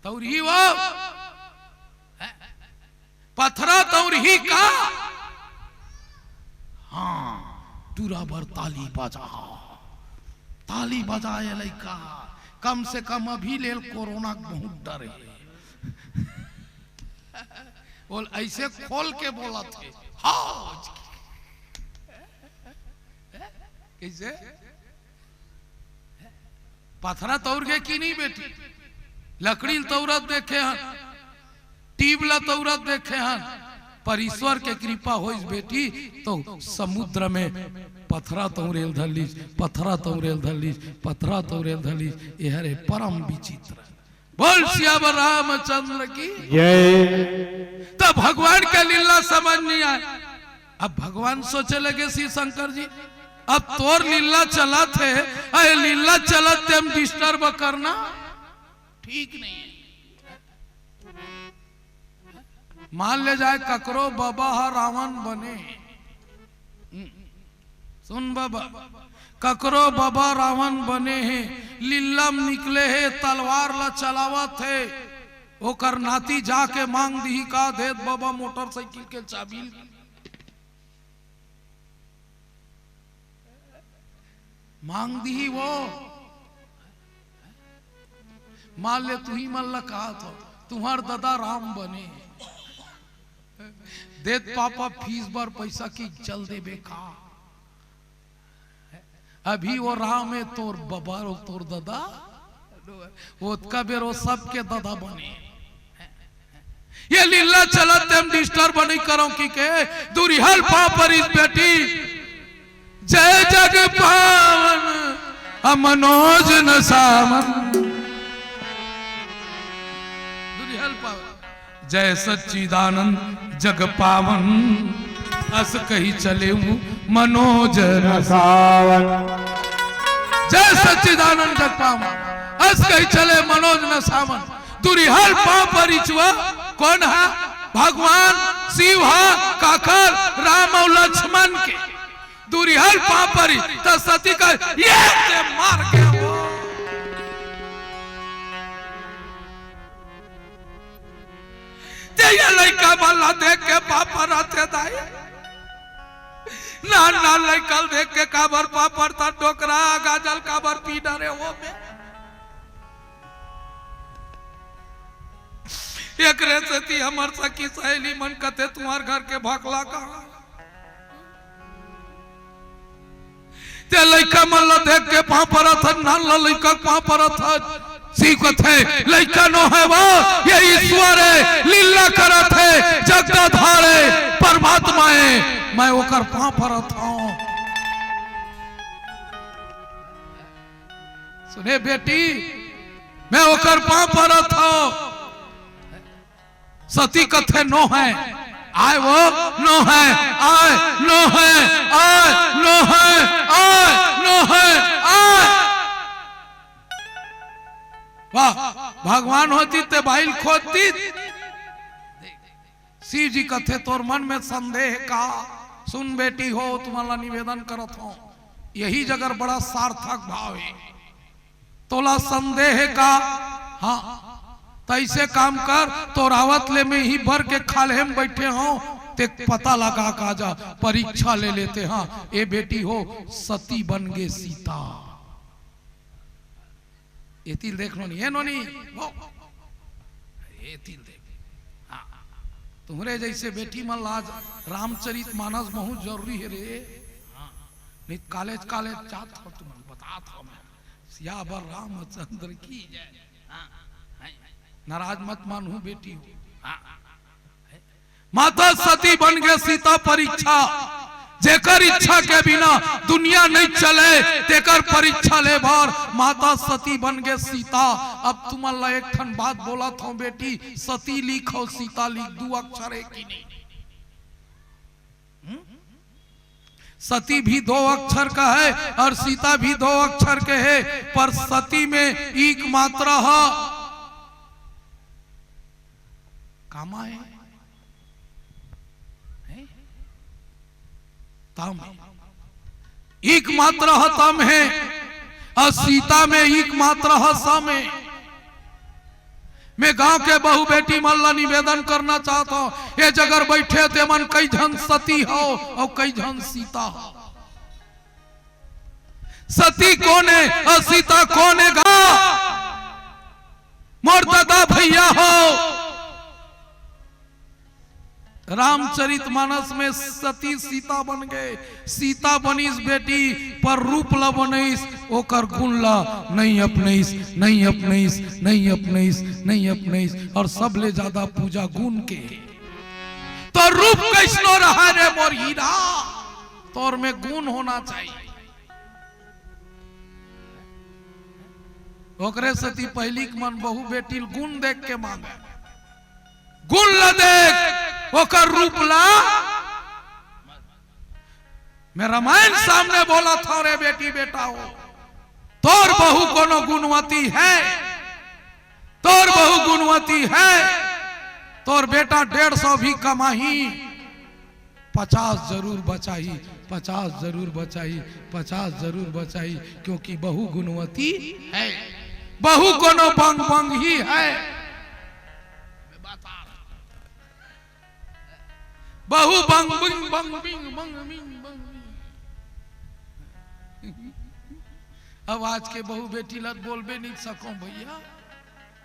तौरी वो? पथरा तौरी का? हाँ, टूरा बर ताली बजा। ताली बजाए लइका, कम से कम अभी ले ल कोरोना के बहुत डर हे। बोल, ऐसे खोल के बोलत हे। हाँ। कइसे? पथरा तौर गे कि नहीं बेटी? लकड़ी ल तौरत देखे हन, टीब ल तौरत देखे हन, पर ईश्वर के कृपा होइस बेटी, तो समुद्र में पथरा तौरे ल धर लिस, पथरा तौरे ल धर लिस, पथरा तौरे ल धर लिस। ये हरे परम विचित्र। बोल सियावर रामचंद्र की। जय। त भगवान के लीला समझ नहीं आय। अब भगवान सोचे लगे शिव शंकर जी, अब तोर लीला चलत हे, अरे लीला चलत तेम disturb करना ठीक नहीं हे। मान ले जाए ककरो बबा ह रावण बने। सुन बबा, ककरो बबा रावण बने हे, लीला म निकले हे, तलवार ला चलावत हे, ओकर नाती जाके मांग दिही का, देत बबा मोटरसाइकिल के चाबी। मांग दिही वो। मान ले तुही मन ला कहा थो, तुम्हार ददा राम बने, देत पापा फीस बर पैसा कि चल देबे का। अभी वो राम हे तोर बबा, वो तोर ददा, ओतका बेर वो सबके ददा बने। ये लीला चलत तेम disturb नहीं करो कि के दुरिहल पाँव परिस बेटी। जय जग पावन अमनोज न सावन। दुरिहल पावन। जय सच्चिदानंद जग पावन, अस कही चले मनोज न सावन। जय सच्चिदानंद जग पावन, अस कही चले मनोज न सावन। दुरिहल पाँव परिचवा कोन हा? भगवान शिव हा, काकर? राम अउ लक्ष्मण के। दुरिहल पाँव परी त सती का ये ते मर गे वो। ते ये लइका मन ला देख के पाँव परत हे दाई। नान नान लइका ल देख के काबर पाँव परत हस, डोकरा गाजल काबर पी डरे हो बे। एकरे सेती हमर सखी सहेली मन कथे तुम्हार घर के भकला कहाँ? ते लइका मन ला देख के पाँव परत हस, नान ला लइका के पाँव परत हस। शिव कथे, लइका नो हे वो, ये ईश्वर हे, लीला करत हे, जगदाधार हे, परमात्मा हे, मैं ओकर पाँव परत हंव। सुने बेटी, मैं ओकर पाँव परत हंव। सती कथे नो हे, आय वो नो हे, आय नो हे, आय नो हे, आय नो हे, आय। वाह, भगवान होतिस ते बाइल खोदतिस। शिव जी कथे तोर मन में संदेह का? सुन बेटी हो, तुम्हारा निवेदन करत हंव, यही जगह बड़ा सार्थक भाव हे। तोला संदेह हे का? हाँ, त अइसे काम कर, तोर आवत ले मैं इही बर के खाल्हे म बइठे हंव, ते पता लगा के आ जा, परीक्षा ले लेते हैं। ए बेटी हो, सती बन गे सीता। एती ल देख नोनी, ए नोनी, वो, एती ल देख। हाँ, तुम्हरे जइसे बेटी मन ला आज रामचरित मानस बहुत जरूरी हे रे। हाँ, नहीं त कॉलेज, कॉलेज जात हव तुमन, बतात हंव मैं। सियावर रामचंद्र की जय। हाँ, हैं। नाराज मत मानहू बेटी हो। हाँ, हैं। माता सती बन गे सीता परीक्षा, जेकर इच्छा के बिना दुनिया नहीं चले, तेकर परीक्षा ले बर माता सती बन गे सीता। अब तुमन ला एक ठन बात बोलत हंव बेटी, सती लिखव, सीता लिख, दू अक्षर हे कि नहीं? हम्म? सती भी दो अक्षर का है और सीता भी दो अक्षर के है, पर सती में इक मात्रा ह। कामा है? हैं? तम है। इक मात्रा ह तम है और सीता में इक मात्रा ह सम है। मैं गांव के बहू बेटी मन ला निवेदन करना चाहत हंव, ए जगह बइठे ते मन कई झन सती हव अउ कई झन सीता हव। सती कोन हे अउ सीता कोन हे गा? मोर ददा भइया हो, रामचरित मानस में सती सीता बन गे। सीता बनिस बेटी, पर रूप ला बनइस, ओकर गुण ला नहीं अपनइस, नहीं अपनइस, नहीं अपनइस, नहीं अपनइस। और सबले ज्यादा पूजा गुण के हे। तो रूप कइसनो रहा रे मोर हीरा, तोर में गुण होना चाहिए। ओकरे सेती पहिली के मन बहू बेटी ल गुण देख के मांगे। गुण ला देख, ओकर रूप ला। मैं रामायण सामने बोलत हंव रे बेटी बेटा हो, तोर बहू कोनो गुणवती हे, तोर बहू गुणवती हे, तोर बेटा डेढ़ सौ भी कमाही, पचास जरूर बचाही, पचास जरूर बचाही, पचास जरूर बचाही, क्योंकि बहू गुणवती है, बहू कोनो बंग बंग ही है। बहू बंग बिंग बंग बिंग बंग बिंग बंग बिंग। अब आज के बहू बेटी ला बोलबे नहीं सको भैया।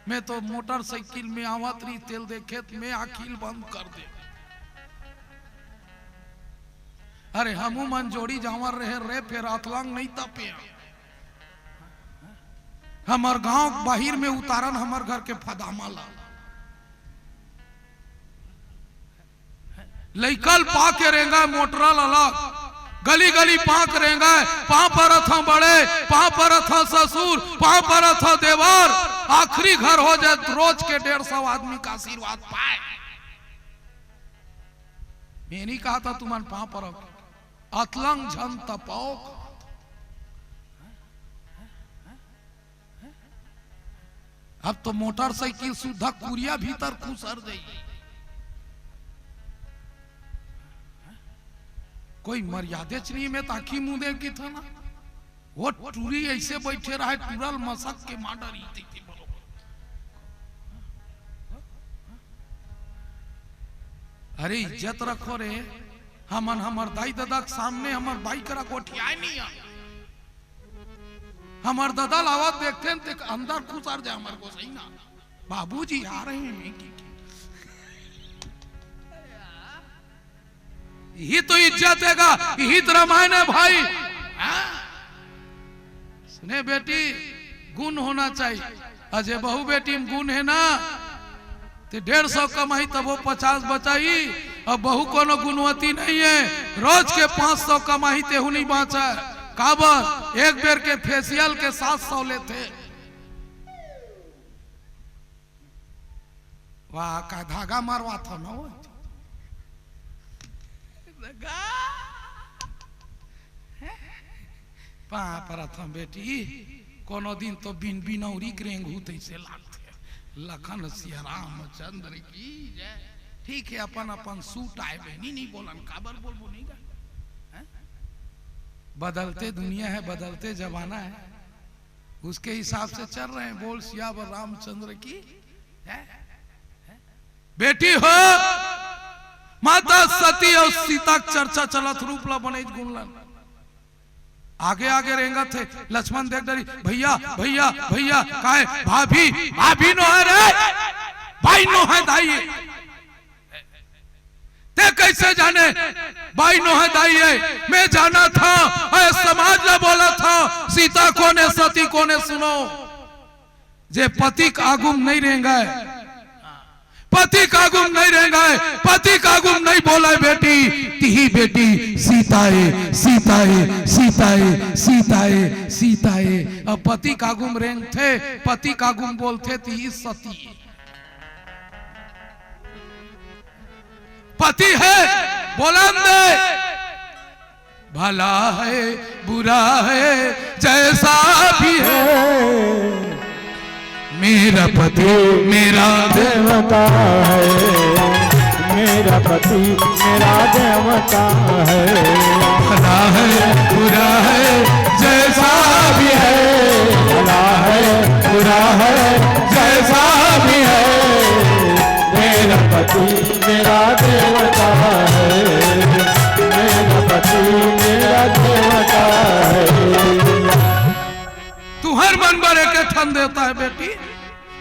मैं तो मोटरसाइकिल में आवत रही, तेल देखे त मैं आँखी ल बंद कर दे। अरे हमू मन जोड़ी जावर रहे रे, फेर अतलंग नहीं तपे। हमर गांव बाहिर में उतारन हमर घर के फदामा ला। लइकल पा के रेंगा मोटरा लाला, गली गली पाँक रेंगा, पाँव परत हंव बड़े, पाँव परत हंव ससुर, पाँव परत हंव देवर। आखिरी घर हो जाए, रोज के डेढ़ सौ आदमी का आशीर्वाद पाए। मैं नहीं कहा था तुमन पाँव परत, अतलंग झन तपौ। अब तो मोटरसाइकिल सुद्धा कुरिया भीतर खुसर जाई। कोई मर्यादेच नहीं, मैं ताकि मुँह दे की था ना, वो टूरी ऐसे बैठे रहे, टूरल मसक के मार डरी थी, थी बोलो। अरे इज्जत रखो रे, हमन हमर दाई ददा के सामने हमर बाई करा गोठियाए नहीं है। हमर ददा लावत देखते न ते अंदर खुसर जाए हमर गोसई ना, बाबूजी आ रहे हैं कि, कि। यही तो इज्जत है का, यही तो रामायण है भाई। हाँ? सुने बेटी, गुण होना चाहिए। अजय बहू बेटी में गुण है ना, ते डेढ़ सौ कमाही तब वो पचास बचाही। अब बहू कोनो गुणवती नहीं है, रोज के पाँच सौ कमाही तेहू नहीं बाँचा। काबर? एक बेर के फेशियल के सात सौ लेथे। वाह, का धागा मरवाथो न वो। धागा। पाँव परत हंव बेटी, कोनो दिन तो बिन बिनौरी के रेंगहू तइसे लागथे। लखन सिया रामचंद्र की जय। ठीक है, अपन अपन सूट आए बहनी, नहीं बोलन, काबर बोलबो नहीं गा? हैं? बदलते दुनिया है, बदलते जमाना है, उसके हिसाब से चल रहे हैं। बोल सियावर रामचंद्र की जय। बेटी हो, माता सती अउ सीता के चर्चा चलत, रूप ला बनेच गुन ला। आगे आगे रेंगत हे, लक्ष्मण देख डरी, भैया, भैया, भैया, काहे? भाभी, भाभी नो है रे, बाई नो है दाई। ते कैसे जाने बाई नो है दाई है? मैं जाना था, अरे समाज ला बोला था, सीता कोन है, सती कोन है, सुनो। जे पति के आगू म नहीं रेंगय, पति के आगू म नहीं रेंगय, पति के आगू म नहीं बोलय, बेटी, तिही बेटी सीता ए, सीता ए, सीता ए, सीता ए, सीता ए। अब पति के आगू म रेंगथे, पति के आगू म बोलथे, तिही सती ए। पति है, बोलन दे। भला है, बुरा है, जैसा भी है, मेरा पति मेरा देवता है, मेरा पति मेरा देवता है। भला है, बुरा है, जैसा भी है, भला है, बुरा है, जैसा भी है, मेरा पति मेरा देवता है, मेरा पति मेरा देवता है। तुहर मन बर एक ठन देवता है बेटी,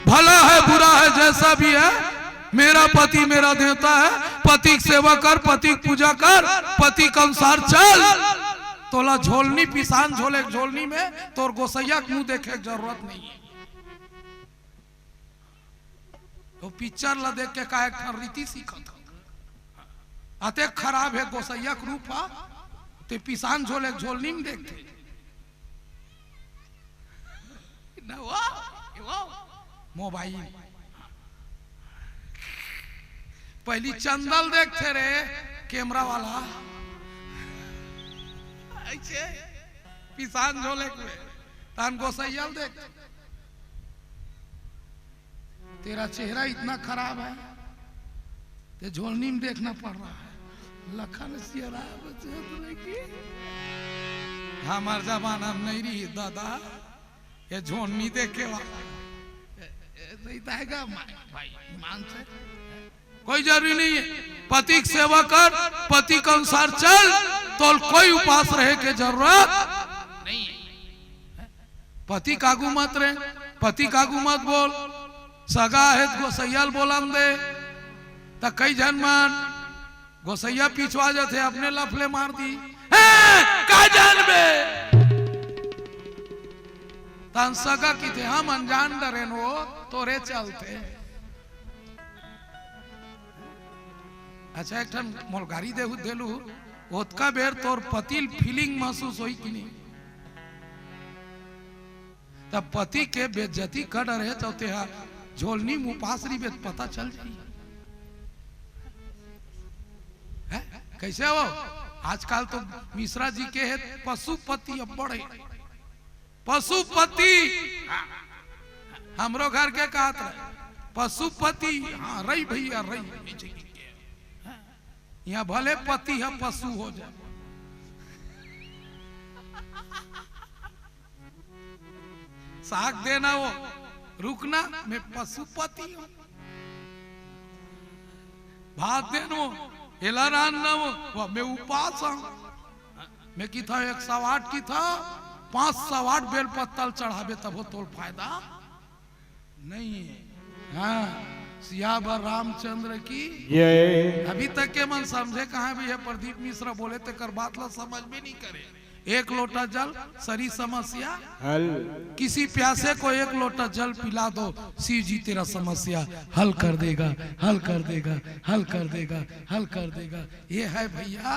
भला है, बुरा है, जैसा भी है, मेरा पति मेरा देवता है। पति के सेवा कर, पति के पूजा कर, पति के अनुसार चल। तोला झोलनी, पिसान झोले के झोलनी में तोर गोसैया के मुंह देखे के जरूरत नहीं है। तो पिक्चर ला देख के का एक ठन रीति सीखत हो? अतेक खराब है गोसैया के रूप हा, ते पिसान झोले के झोलनी में देखथे। ना वो, ये वो। मोबाइल। पहली चंदा ल देखथे रे, कैमरा वाला। ऐसे पिसान झोले के, तान गोसैया ल देख। तेरा चेहरा इतना खराब है, ते झोलनी में देखना पड़ रहा है। लखन सिया रामचंद्र की। हमर जमाना में नहीं रही दादा, ये झोन्नी देखे वाला। ए, ए, नहीं तो आएगा मा-, भाई, ईमान से। कोई जरूरी नहीं है। पति के सेवा कर, पति के अनुसार चल, तो कोई उपास रहे के जरूरत नहीं है। पति कागू मत रे, पति कागू मत बोल। सगा हे त गोसैया ल बोलन दे। त कई झन मन गोसैया पिछवा जथे, अपने लफले मार दी। हैं, का जानबे? तन सगा किथे, हम अनजान डरेन वो, तोरे चलते। अच्छा, एक ठन मोर गारी देहू देलू, ओतका बेर तोर पति ल feeling महसूस होई कि नहीं? तब पति के बेइज्जती कर डरे, तो तेहा झोलनी मुपास रहिबे त पता चल जाई। हैं? कैसे हो? आजकल तो मिश्रा जी के हे पशुपति अब्बड़ हे। पशुपति। हमरो घर के कहत रहे, पशुपति। हाँ, रही भैया, रही। यहाँ भले पति ह पशु हो जाए। साग देना वो, रुकना, मैं पशुपति हूँ। भात देना वो, एला रांधना वो, वो मैं उपास हूँ। मैं किथा एक सौ आठ किथा, पाँच सौ आठ बेल पत्ता ल चढ़ाबे तभो तोल फायदा नहीं है। हाँ, सियावर रामचंद्र की जय। अभी तक के मन समझे कहाँ भी है, प्रदीप मिश्रा बोले तेकर बात ला समझ में नहीं करे। एक लोटा जल सरी समस्या हल। किसी प्यासे को एक लोटा जल पिला दो, शिव जी तेरा समस्या हल कर देगा, हल कर देगा, हल कर देगा, हल कर देगा। ये है भैया,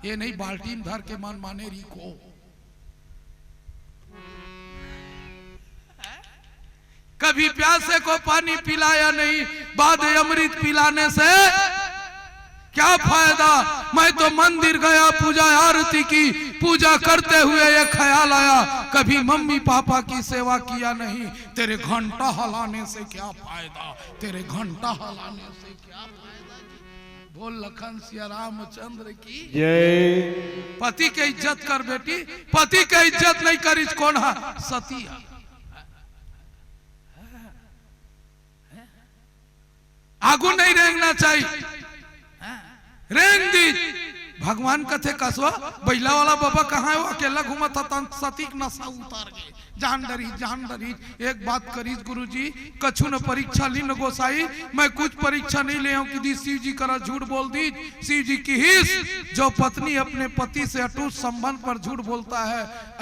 ये नहीं बाल्टी में धर के मन माने रीखो। कभी प्यासे को पानी पिलाया नहीं, बाद अमृत पिलाने से क्या फायदा? मैं तो मंदिर गया, पूजा आरती की, पूजा करते हुए ये ख्याल आया, कभी मम्मी पापा की सेवा किया नहीं, तेरे घंटा हलाने से क्या फायदा, तेरे घंटा हलाने से क्या फायदा जी? बोल लखन सिया रामचंद्र की जय। पति के इज्जत कर बेटी, पति के इज्जत नहीं करिस कोन हा? सती हा। आगू नहीं रेंगना चाहिए, रेंग दी। भगवान कथे कसवा, बैला वाला बाबा कहाँ है? वो अकेला घूमत था, तन सतीक नशा उतार गए। जान डरी, जान डरी। एक बात करीस गुरुजी, कछु न परीक्षा लीन गोसाई, मैं कुछ परीक्षा नहीं ले हूँ कि दी शिव जी करा झूठ बोल दी। शिव जी किहिस, जो पत्नी अपने पति से अटूट संबंध पर झूठ बोलता है,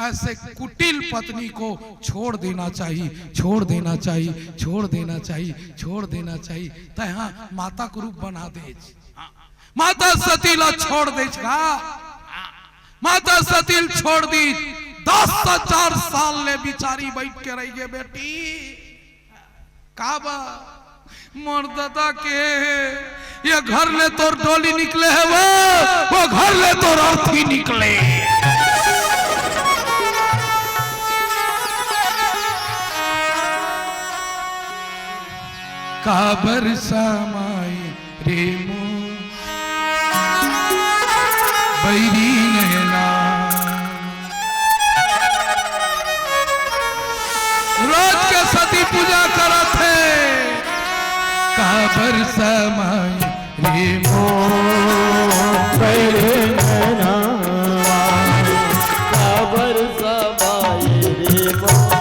ऐसे कुटिल पत्नी को छोड़ देना चाहिए, छोड़ देना चाहिए, छोड़ देना चाहिए, छोड़ देना चाहिए। तै हाँ माता को रूप बना दे। माता सती ला छोड़ दे छा। माता सती ल छोड़ दी। दस हजार साल ले बिचारी बैठ के रही गे बेटी। काबर? मोर ददा के ये घर ले तोर डोली निकले हे वो, वो घर ले तोर अर्थी निकले। काबर समाई रे मोर बैरी नैना। रोज के सती पूजा करत हे। काबर समाई रे मोर बैरी नैना। काबर समाई रे मोर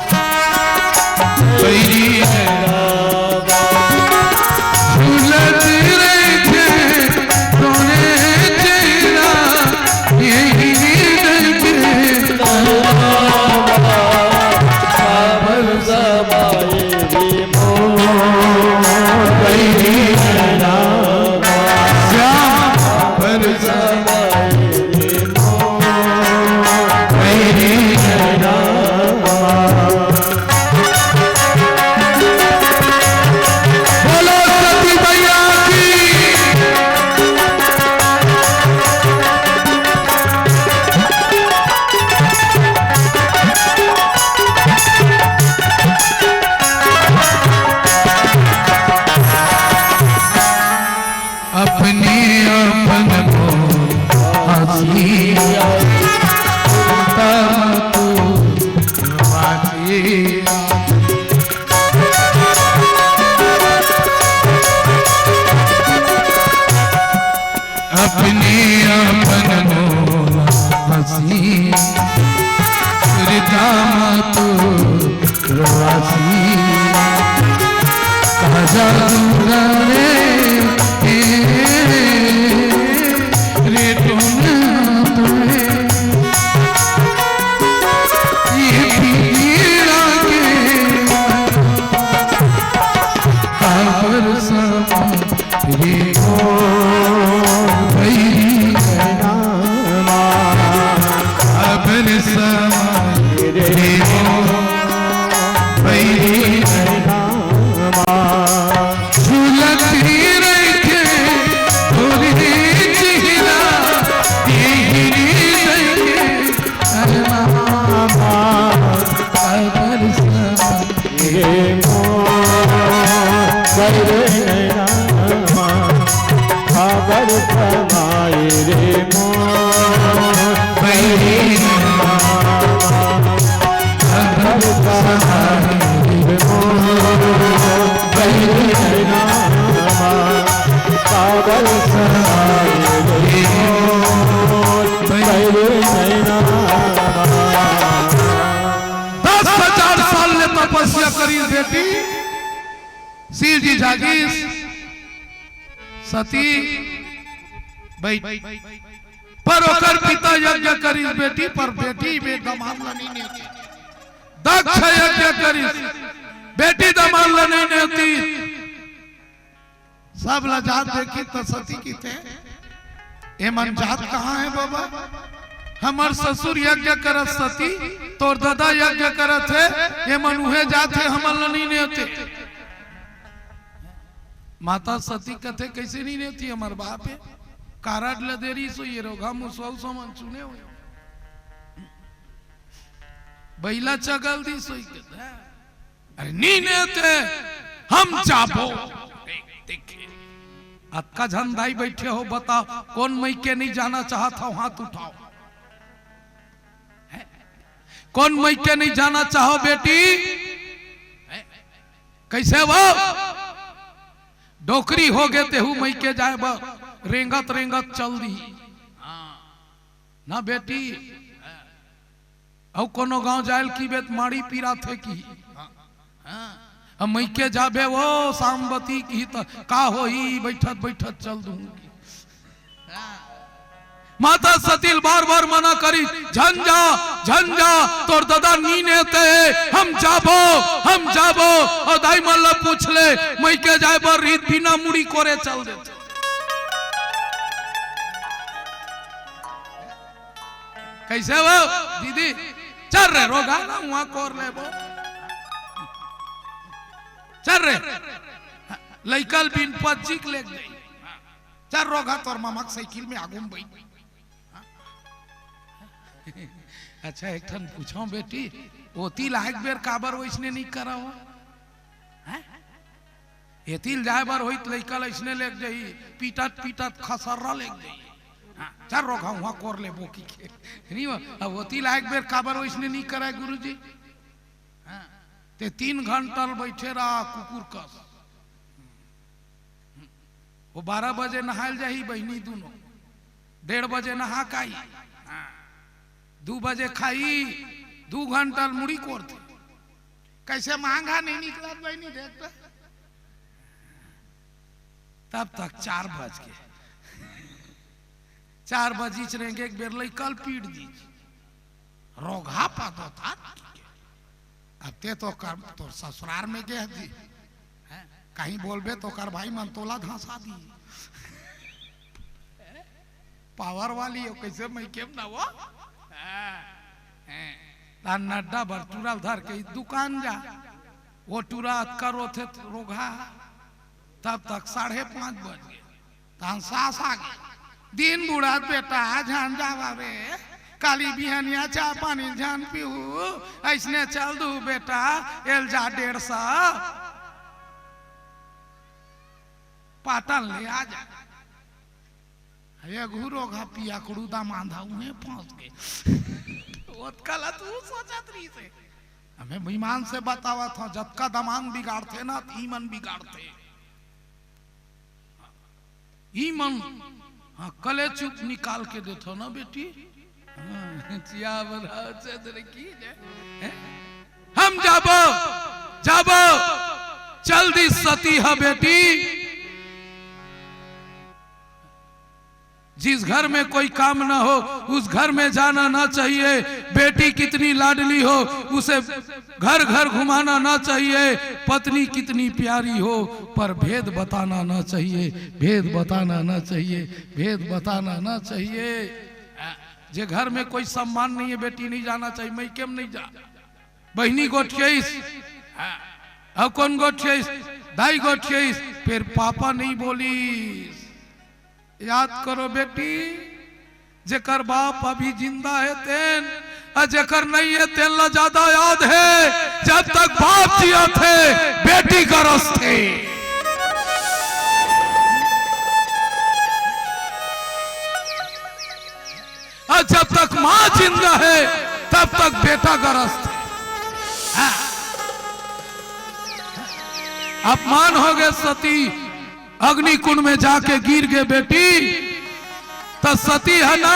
बैरी नैना। झूलत रहिथे तोरे चेहरा, यही डर के काबर समाए रे मोर बैरी नैना। श्याम काबर समाए रे मोर बैरी नैना। जादू रे, ए, रे टोना तोरे। ये पीड़ा के काबर समा रे ओ भैरी रामा। काबर समा रे ओ भैरी रामा। झूलत ही रहिथे तोरे चेहरा, ये हृदय के अरमान। काबर समा रे मोर भैरी रामा। काबर समा रे मोर भैरी रामा। काबर समा रे मोर भैरी रामा। काबर समा रे मोर भैरी रामा। दस हजार साल ले तपस्या करी बेटी, शिव जी जागिस, सती बैठ, पर ओकर पिता यज्ञ करिस बेटी, पर बेटी बे दमांद ल नइ नेवतिस। दक्ष यज्ञ करिस, बेटी दमांद ल नइ नेवतिस। सब ला जात देखिस त सती किथे, "एमन जात कहाँ हे बाबा? हमर ससुर यज्ञ करत सती, तोर ददा यज्ञ करत हे, एमन उहे जात हे, हमन ल नइ नेवते।" माता सती कथे, "कइसे नइ नेवती? हमर बाप हे, कारड ल दे रिहिस होही, ये रोगहा मुसवा समन चुने होही, बइला चगल दिस होही।" कथे, "अरे नइ नेवते, हम जाबो।" देख, देख, अतका झन दाई बइठे हो, बताव, कोन मइके नइ जाना चाहत हव, हाथ उठाव। हैं? कोन मइके नइ जाना चाहव बेटी? हैं? कइसे वो? डोकरी होगे तेहू मइके जाय बर रेंगत रेंगत चल दिही। हाँ। ना बेटी, अउ कोनो गांव जाय ल कहिबे त माड़ी पिराथे कही। हाँ। अब मइके जाबे वो सांबती कही त का होही, बइठत बइठत चल दूहूं कही। माता सती ल बार बार मना करिस, "झन जा, झन जा, तोर ददा नइ नेवते, हम जाबो, हम जाबो।" अउ दाई मन ल पूछ ले, मइके जाय बर रिहिस त बिना मुड़ी कोरे चल देथे। कइसे वो दीदी? चल रे रोगहा, ना उहां कोर लेबो। चल रे, लइका ल बिन पज्जी के लेग जाही। चल रोगहा, तोर ममा के साइकिल में आगू में बइठ। अच्छा, एक ठन पूछंव बेटी, ओती ल आय के बेर काबर वइसने नइ करव? हैं? एती ल जाय बर होही त लइका ल अइसने लेग जाही, पीटत पीटत खसर्रा लेग जाही। हाँ, चल रोगहा, उहां कोर लेबो कहिके। नइ वो, अब ओती ल आय के बेर काबर वइसने नइ करय गुरुजी? हाँ, ते तीन घंटा ल बइठे रहा कुकुर कस। वो बारह बजे नहाय ल जाही बहिनी दूनों, डेढ़ बजे नहा के आही, हाँ, दू बजे खाही, दू घंटा ल मुड़ी कोरथे। कइसे मांग ह नइ निकलत बहिनी, देख त। तब तक चार बज गे। चार बजिस रेंगे के बेर लइका ल पीट दिस। रोगहा पदो था। अब ते तो कर, तोर ससुरार में गे हस जी। हैं? कहीं बोलबे त ओकर भाई मन तोला धंसा दिही। पावर वाली हो, कइसे मइके में ना वो? हाँ, हैं। तान नड्डा बर टूरा ल धर के दुकान जा। वो टूरा अतका रोथे त रोगहा। तब तक साढ़े पाँच बज गे। तहन सास आ गे। दिन बुढ़त बेटा, झन जावा रे, काली बिहनिया चा पानी झन पीहू, अइसने चल दू बेटा, एल जा डेढ़ सौ। पाटन ले आ जा। ये घुरो घा पिया कुड़ू दामांद हा, उहें फंस गे। ओतका ला तू सोचत रहिसे। हमें ईमान से बतावत हंव, जतका दामांद बिगाड़थे ना, त ईमन बिगाड़थे। ईमन, हाँ, कले चुप निकाल के देथो ना बेटी। हाँ, जिया बधाओ चंद्र की जय। हैं? हम जाबो, जाबो, चल दी सती ह बेटी। जिस घर में कोई काम ना हो, उस घर में जाना ना चाहिए। बेटी कितनी लाडली हो, उसे घर घर घुमाना ना चाहिए। पत्नी कितनी प्यारी हो, पर भेद बताना ना चाहिए, भेद बताना ना चाहिए, भेद बताना ना चाहिए। जे घर में कोई सम्मान नहीं है, बेटी नहीं जाना चाहिए, मइके में नहीं जा। बहिनी गोठियाइस, हाँ। अउ कोन गोठियाइस? दाई गोठियाइस। फिर पापा नहीं बोलिस। याद करो बेटी, जेकर बाप अभी जिंदा हे तेन, अउ जेकर नहीं हे तेन ला ज्यादा याद हे। जब तक बाप जियत हे, बेटी गरजथे। अउ जब तक माँ जिंदा हे, तब तक बेटा गरजथे। हाँ। अपमान होगे सती, अग्निकुंड में जाके गिर गे बेटी, त सती ह ना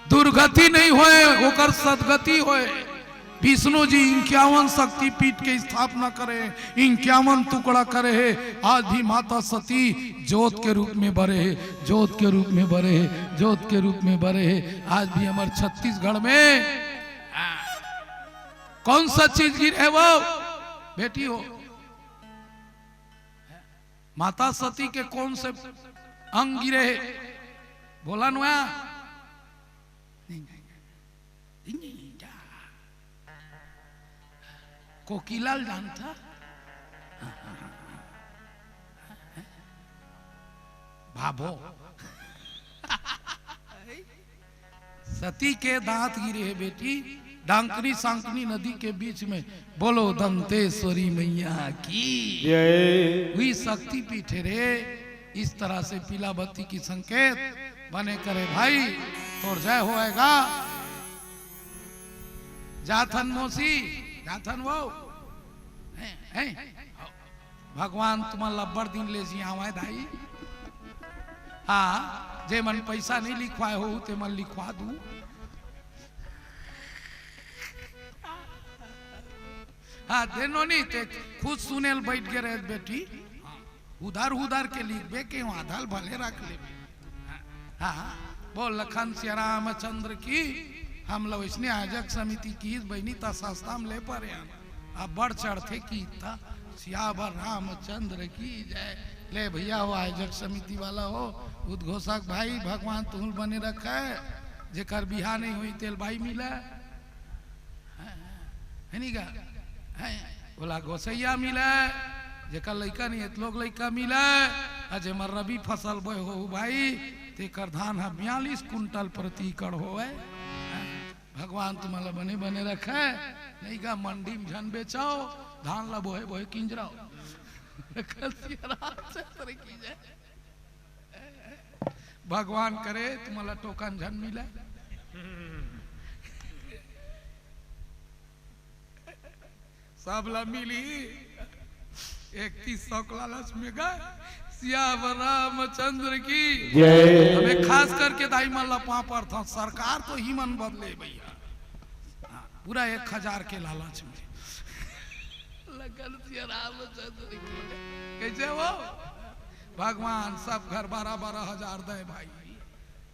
दुर्गति नहीं होय, ओकर सदगति होय। विष्णु जी इक्यावन शक्तिपीठ के स्थापना करे, इक्यावन टुकड़ा करे हे। आज भी माता सती जोत के रूप में बरे हे, जोत के रूप में बरे हे, जोत के रूप में बरे हे। आज भी हमर छत्तीसगढ़ में कौन सा चीज गिरे हे वो? बेटी हो। माता सती के कौन से अंग गिरे हे? बोला नुआ। कोकिला ल जानथा? भाभो। सती के दांत गिरे हे बेटी, डांकनी सांकनी नदी के बीच में। बोलो दंतेश्वरी मैया की जय। वही शक्तिपीठ हे रे। इस तरह से पीला बत्ती की संकेत बने करे भाई, तोर जय होएगा। जाथन मौसी, जाथन वो। हैं, हैं। भगवान तुमन ला अब्बड़ दिन ले जियावय दाई। हाँ, जे मन पैसा नहीं लिखवाए हो, ते मन लिखवा दू। हाँ, देनो नहीं, ते खुद सुने ल बैठ गे रहे बेटी। उधार उधार के लिखबे के आधा ल भले रख लेबे। हाँ, हाँ, बोल लखन सिया रामचंद्र की। हमला वैसने आयोजक समिति की बहिनी त सस्ता में ले परे हन। अब्बड़ चढ़थे की त सियावर रामचंद्र की जय। ले भैया हो आयोजक समिति वाला हो, उद्घोषक भाई, भगवान तुहुल बने रखे। जेकर बिहा नहीं होई तेल बाई मिले। हे नी गा? हे, ओला गोसैया मिले, जेकर लइका नहीं, एतलोक लइका मिले, आ जेमर रबी फसल बोए हो भाई, तेकर धान ह बयालीस कुंटल प्रति एकड़ होए। भगवान तुम्हारा बने बने रखे, नहीं गा मंडी में झन बेचाओ, धान ला बोहे बोहे किंजराओ। कसिया रामचंद्र की जय। भगवान करे तुम्हारा टोकन झन मिले। सब ला मिली। इकतीस सौ के लालच में गा। सियावर रामचंद्र की जय। हमें खास करके दाई मन ला पाँव परथन, सरकार तो ही मन बदले भैया। हाँ, पूरा एक हजार के लालच में। लखन सिया रामचंद्र की जय। कैसे हो? भगवान सब घर बारह बारह हजार दे भाई।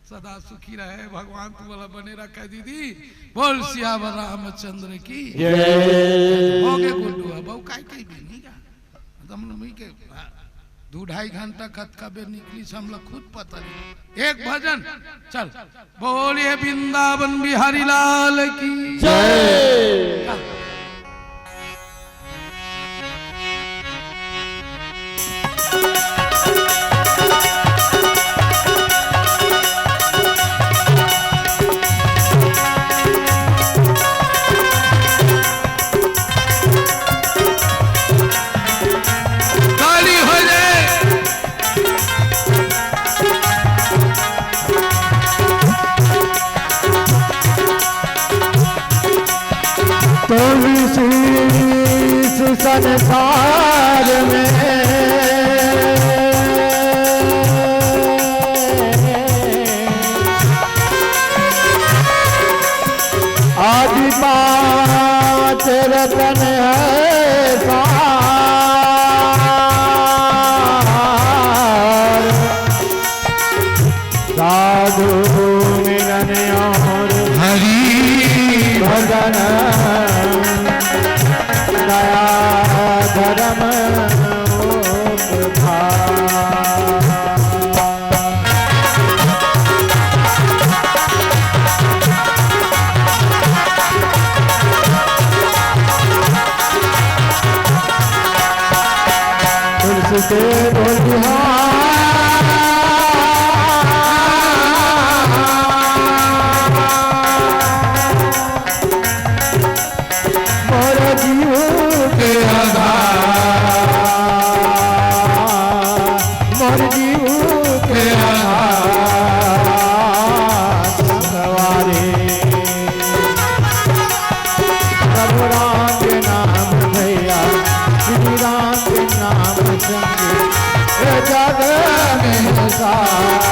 सदा सुखी रहे भगवान, तुम्हारा बने रखे दीदी। बोल सियावर रामचंद्र की जय। हो गे गुड्डू, अब अउ काय कही भी नहीं का। हम लोग मिल के दू ढाई घंटा कतका बेर निकली से हमला खुद पता नहीं। एक भजन चल। बोलिए वृंदावन बिहारी लाल की जय। ताली हो जाए। तो इस संसार में आदि पांच रतन ऐसा तुलसी के बोलिहा। मोर जीव के आधार, मोर जीव के आधार, संगवारी। प्रभु राम के नाम भैया, श्री राम के नाम संगे, ए जग में सार।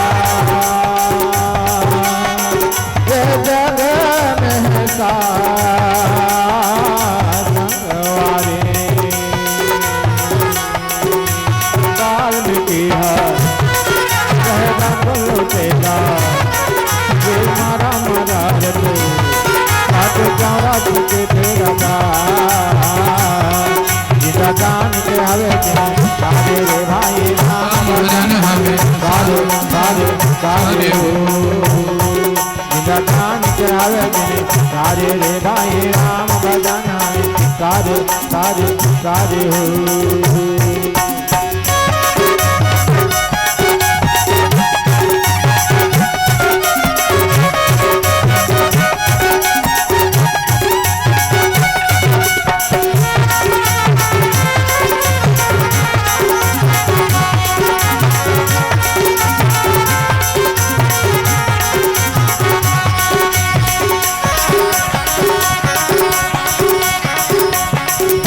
ये जग में सार संगवारी। वाल्मीकि ह, कहे बकुल तेरा, ये मारा मारा रे तू, हाथ चौरा चुके तेरा का। जिंदा जान के हवे जिन, सारे रे भाई राम भजन हवे, सारे, सारे, सारे हो। जिंदा जान के हवे जिन, सारे रे भाई राम भजन हवे, सारे, सारे, सारे हो।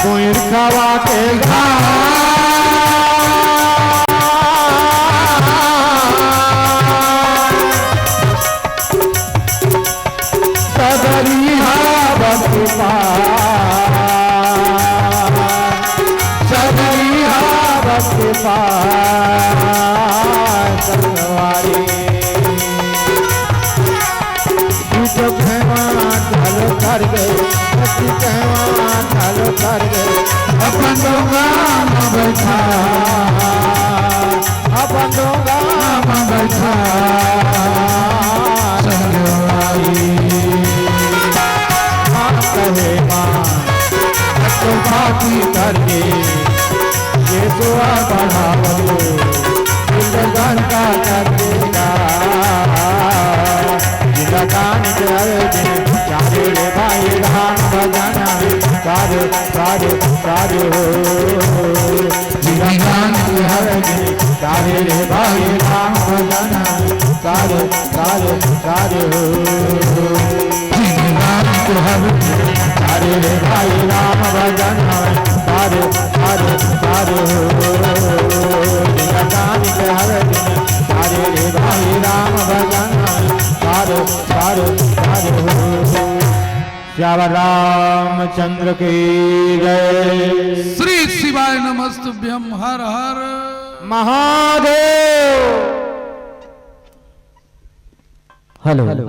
कोइर खावा के घास। सदरिहा बसपा, सदरिहा बसपा संगवारी। तू तो कहवा चल कर गए, तू कहवा चल कर गए, अपन डोंगा में बैठा। अपन डोंगा में बैठा संगवारी। माँ कहे माँ, तो बाती करके, ये दुआ बढ़ावो, जिंदगान का कर देगा। जिंदगान के हर दिन, चारे रे भाई राम भजन, सारे, सारे, सारे हो। जिंदगान के हर दिन, सारे रे भाई राम भजन, सारे, सारे, सारे हो। जिंदगान के हर दिन, सारे रे भाई राम भजन, सारे, सारे, सारे हो। जिंदगान के हर दिन, सारे रे भाई राम भजन, सारे, सारे, सारे हो। सियावर रामचंद्र की जय। श्री शिवाय नमस्तुभ्यं। हर हर महादेव। हेलो।